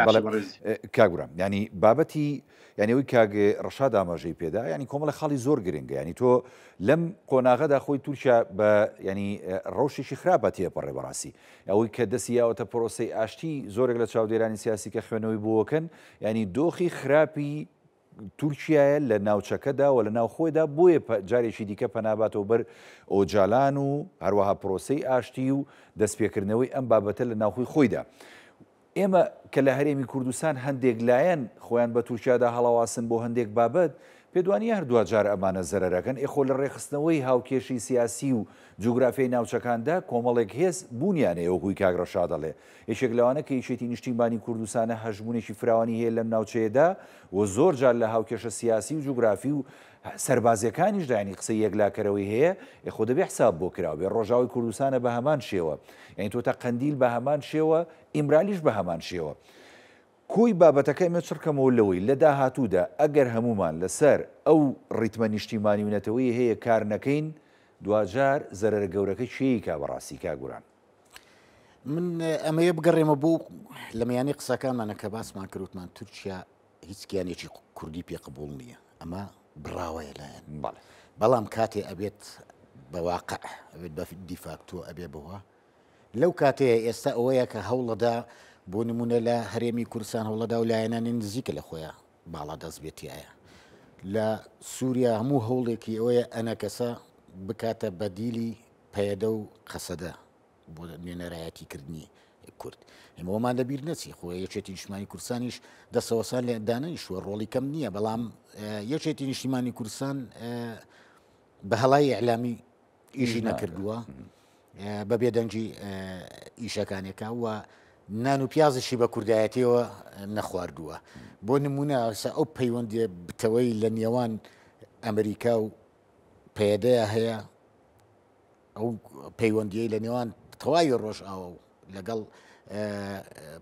بەڵێ کاک بوران ینی بابەتی یعنی ئەوی کاک ڕەشاد ئاماژەی پێدا ینی کۆمەڵە خاڵی زۆر گرنگە ینی تۆ لەم قۆناغەدا خۆی تورکیا بە ینی ڕەوشێکی خراپە تێپەڕێ بەڕاستی ئەوەی کە دەستی یاوەتە پرۆسەی ئاشتی زۆرێک لە چاودێرانی سیاسی کە خوێنەوەی بۆکەن ینی دۆخی خراپی تورکیایە لە ناوچەکەدا و لە ناو خۆیدا بۆیە جارێکی دیکە پەناباتەوە بەر ئۆجالان و هەروەها پرۆسەی ئاشتی و دەستپێکردنەوەی ئەم بابەتە لە ناوخۆی خۆیدا. ئێمە کە لە هەرێمی کوردستان هەندێک لایەن خۆیان بە تورکیادا هەڵەواسن بۆ هەندێک بابەت، پێتوانیە هەر دواجار ئەمانە زەرەرەکەن؟ ئێ خۆ لە ڕێکخستنەوەی هاوکێشی سیاسی و جوگرافیای ناوچەکاندا کۆمەڵێک هێز بوونیان هەیە وەکوی کاک ڕەشاد ئەڵێ یەکێک لەوانە کە یەکێتی نیشتیمانی کوردستانە هەژموونێکی فراوانی هەیە لەم ناوچەیەدا و زۆر جار لە هاوکێشە سیاسی و جوگرافی و سەربازیەکانیشدا یانی قسەی یەکلاکەرەوەی هەیە ئێ خۆ دەبێ حساب بۆ کراو بێ ڕۆژاوای کوردستانە بە هەمان شێوە یانی تۆ تا قەندیل بە هەمان شێوە ئیمرالیش بە هەمان شێوە کۆی بابەتەکە ئەمەوێت چڕکەمەوە لەوەی لە داهاتوودا ئەگەر هەموومان لەسەر ئەو ڕیتمە نیشتیمانی و نەتەوەیی هەیە کار نەکەین دواجار زەرەرە گەورەکە کێی کا بەڕاستی کاک گوران؟ من ئەمەیە بگەڕێمە بۆ لە میانی قسەکانمانە کە باسمان کردوتمان تورکیا هیچ گیانێکی کوردی پێ قبول نییە ئەمە بڕاوەیە لایەن بەڵێ بەڵام کاتێ ئەبێت بە واقع ئەبێت بە دیفاکتۆ ئەبێ بەوە لەو کاتەیە ئێستا ئەوەیە کە هەوڵەدا بۆ نمونە لە هەرێمی کوردستان هەوڵەدا و لایەنانی نزیکە لە خۆیان باڵا دەست بێتایە لە سووریا هەموو هەوڵێکی ئەوەیە ئەنەکەسە بکاتە بەدیلی پەیەدە و قەسەدە بۆ نوێنەرایەتی کردنی کورد ئێمە وەمان لەبیر نەچی خۆ یەکێتی نیشتمانی کوردستانیش دەسەوەسان لە دانەنیشتووە ڕۆڵی کەم نییە بەڵام یەکێتی نیشتیمانی کوردستان بە هەڵای ئیعلامی ئیشی نەکردووە بە بێدەنگی ئیشەکانێکە و نان و پیازشی بە کوردایەتیەوە نەخواردووە بۆ نمونە ئەو پەیوەندیە بتەوەی لە نێوان ئەمریکا و پەیەدەیە هەیە ئەو پەیوەندیەی لە نێوان تەواوی ڕۆژئاوا و لەگەڵ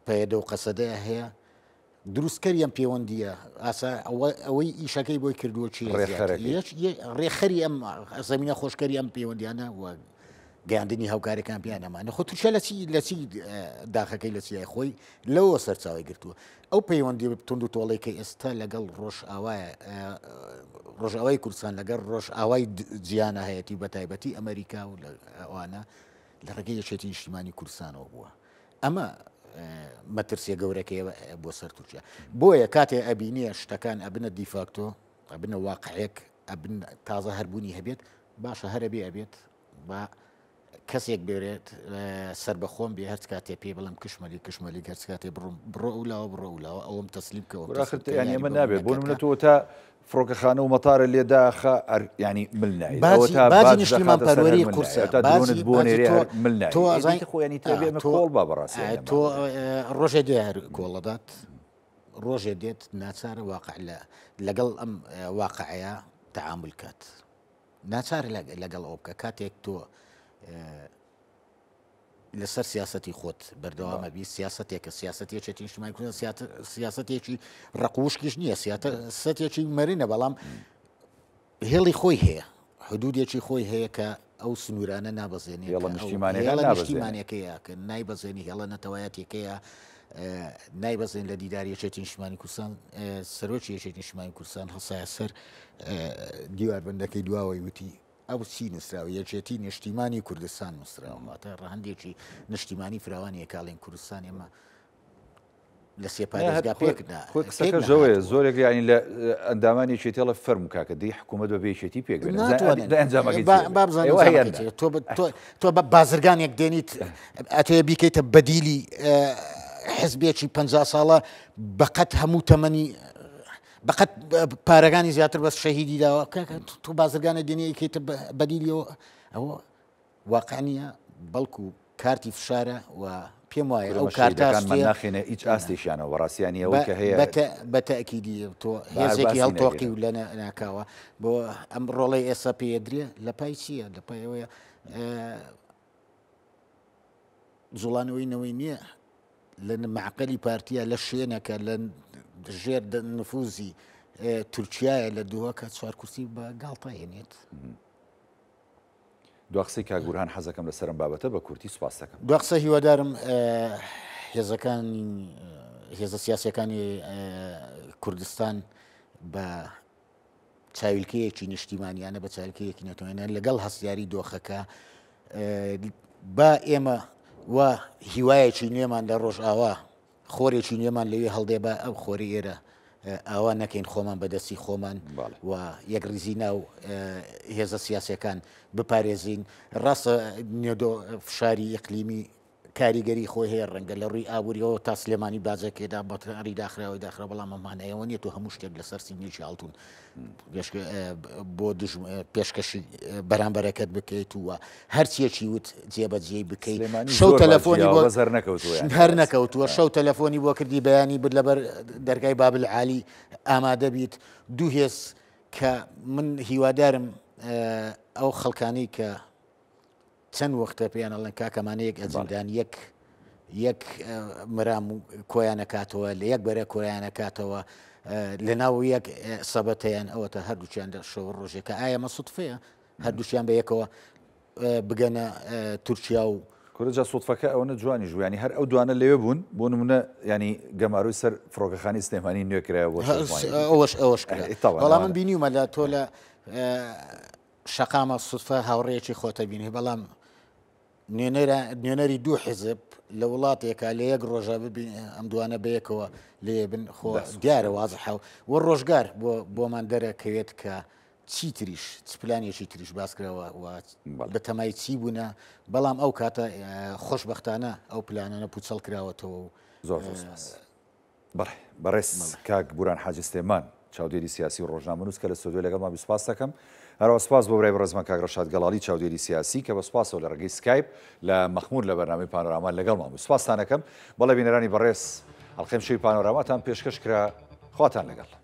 پەیەدە و قەسەدەیە هەیە دروستکەری ئەم پەیوەندیە ئاسا ئەوەی ئیشەکەی بۆی کردووە چی ڕێخەری ئەم زمینە خۆشکەری ئەم پەیوەندیانە و گەیاندنی هاوکارەکان بیان ئەمانە خۆ تورکیا لە چی لە چی داخەکەی لە چیای خۆی لەوە سەرچاوی گرتووە ئەو پەیوەندی توند و تۆڵەی کە ئێستا لەگەڵ ڕۆژئاوایە ڕۆژئاوای کوردستان لەگەڵ ڕۆژئاوای جیانە هەیەتی بە تایبەتی ئەمریکا و ئەوانە لە ڕێگەی یەکێتی نیشتیمانی کوردستانەوە بووە ئەمە مەترسیە گەورەکەی بۆ سەر تورکیا بۆیە کاتێ ئەبینیە شتەکان ئەبنە دیفاکتۆ ئەبنە واقعێک ئەبن تازە هەربوونی هەبێت باشە هەرەبێ ئەبێت با کەسێک بێرێت سەربەخۆم بێ هەرچ کاتێ پێی بڵم کشمەلی کشمەلی هەرچ کاتێ بڕۆم بڕۆ ئەو لاوە بڕۆ ئەو لاوە ئەوم تەسلیم کەەوە ینی ئەمە نابێت بۆ منە تۆ تا فڕۆکەخانە و مەتارە لێداخە ینی مل نای نیشتیمان پەروەری قورسە بۆ مل تۆ ئازای خۆیانی تۆ با بەڕاستی تۆ ڕۆژێ دێ هەر کۆڵەدات ڕۆژێ دێت ناچارە واقع لە لەگەڵ ئەم واقعەیە تعامل کات ناچارە لەگەڵ ئەوە بکە کاتێک تۆ لەسەر سیاستی خۆت بەردەوامە بی سیاستێکە سیاست یەکێتی نیشتمانی کوردستان سیاستێکی ڕقوشکیش نییە سیاستێکی مەرینە بەڵام هێڵی خۆی هەیە حدودێکی خۆی هەیە کە ئەو سنوورانە نابەزێنێ هێڵە نیشتیمانەکەیە کە نایبەزێنی هێڵە نەتەوایەتێکەیە. نایبەزێن لە دیداری یەکێتی نیشتمانی کوردستان سەرۆکی یەکێتی نیشتمانی کوردستان هەڵسایە سەر دیواربەندەکەی دواوەی وتی ئەو چی نووسراوە یەکێتی نیشتیمانی کوردستان نووسراوە واتە ڕەهەندێکی نیشتیمانی فراوانی یەکاڵین کوردستان ئێمە لە سێ پارێزگا پێک خۆی قسەکە ژەوەیە زۆرێک ینی لە ئەندامانی یەکێتیڵە فەرمو کاکە دی حکوومەت بە بێکێتی پێک تۆ بە بازرگانێک دێنیت ئەتەیە بیکەیتە بەدیلی حزبێکی پ ساڵە بەقەت هەموو تەمەنی بەقەت پارەکانی زیاتر بەس شەهیدی داوە تۆ بازرگانە دێنی کەیتە بەدیلیەوە ئەوە واقع نییە بەڵکو کارتی فشارە و پێم وایە ئەو کارتەکانمان ناخێنە هیچ ئاستێکیانەوە بەڕاستیانی ئەوەی کە هەیە بە تەئکیدی تۆ هێزێکی هەڵتۆقی و لە ناکاوە بۆ ئەم ڕۆڵەی ئێستا پێدرێ لە پای چییە لە پای ئەوەیە جوڵانەوەی نەوەی نییە لە معقلی پارتیە لە شوێنەکە لە ژێر نفوزی تورکایە لە دووەکە چوار کورسی بە گاڵتە هێنێت. دوا قسەی کاک بورهان حەزەکەم لەسەر ئەم بابەتە بە کورتی سوپاست دەکەم. دوا قسە هیوادارم هێزەکانی هێزە سیاسیەکانی کوردستان بە چاویلکەیەکی نیشتیمانیانە بە چاویلکەیەکی نەتەوەیانە لەگەڵ هەستیاری دۆخەکە با ئێمە و هیوایەکی نوێمان لە ڕۆژئاوا خۆرێکی نوێمان لەوێ هەڵدێ با ئەو خۆری ئێرە ئاوا نەکەین خۆمان بە دەستی خۆمان و یەکڕیزی ناو هێزە سیاسەکان بپارێزین ڕاستە نێدۆ فشاری ئیقلیمی کاریگەری خۆی هەیە ڕەنگە لە ڕووی ئابووریەوە تا سلێمانی باجەکەدا بەتەنەری داخراوی داخرا بەڵام ئەمانەیەوە نیە تۆ هەموو شتێک لەسەر سینێکی ئاڵتون بۆ پێشکەشی بەرامبەرەکەت بکەیت و هەرچیەکی وت جێبەجێی بکەیت شەو تەلەفۆنی بۆ هەر نەکەوتووە شەو تەلەفۆنی بۆ کردی بەیانی بر لەبەر دەرگای بابل عالی ئامادە بیت دوو هێز کە من هیوادارم ئەو خەڵکانی کە چەند وەختە پێیان ئەڵێن کاکە ئەمانە یەک ئەجندان یەک یەک مرام و کۆیانەکاتەوە لە یەک بەرە کۆیانەکاتەوە لە ناو یەک سەبەتەیان ئەوەتە هەردووچیان دە شەو ڕۆژێکە ئایا مە سوتفەیە هەردووچیان بە یەکەوە بگەنە تورکیا و کورە جا سوتفەکە ئەوەنە جوانیش بوو ینی هەر ئەو دوانە لەوێ بوون بۆ نمونە ینی گەمارۆی سەر فڕۆکەخانی سلێمانی نوێ کرایەوە بۆ ئەوەش ئەوەش کرا بەڵام من بینیومە لە تۆ لە شەقامە سوتفە هاوڕێیەکی خۆتە بینی بەڵام نوێنەری دوو حیزب لە وڵاتێکا لە یەک ڕۆژە ببین ئەم دوانە بەیەکەوە لێ بن خۆ دیارە وازحە و ڕۆژگار بۆ بۆمان دەرەکەوێت کە چی تریش چ پلانێکی تریش باسکراوە و بەتەمای چی بوونە بەڵام ئەو کاتە خۆشببختانە ئەو پلانانە پوچەڵ کراوەتەوە و زۆر زۆر سپاس. بەڵێ بەڕێز کاک بوران حاجی سلێمان چاودێری سیاسی و ڕۆژنامەنووس کە لە ستۆدیۆ لەگەڵمان بوو سپاست دەکەم. هەروەها سپاس بۆ برای بەڕێزمان کاک ڕەشاد گەڵاڵی چاودێری سیاسی کە بە سپاسەوە لە ڕێگەی سکایپ لە مەخموور لە بەرنامەی پانۆراما لەگەڵمان بوو. سپاستان ئەکەم. بەڵێ بینەرانی بەڕێز ئەڵقەی ئەمشەوی پانۆراماتان پێشکەش کرا. خواتان لەگەڵ.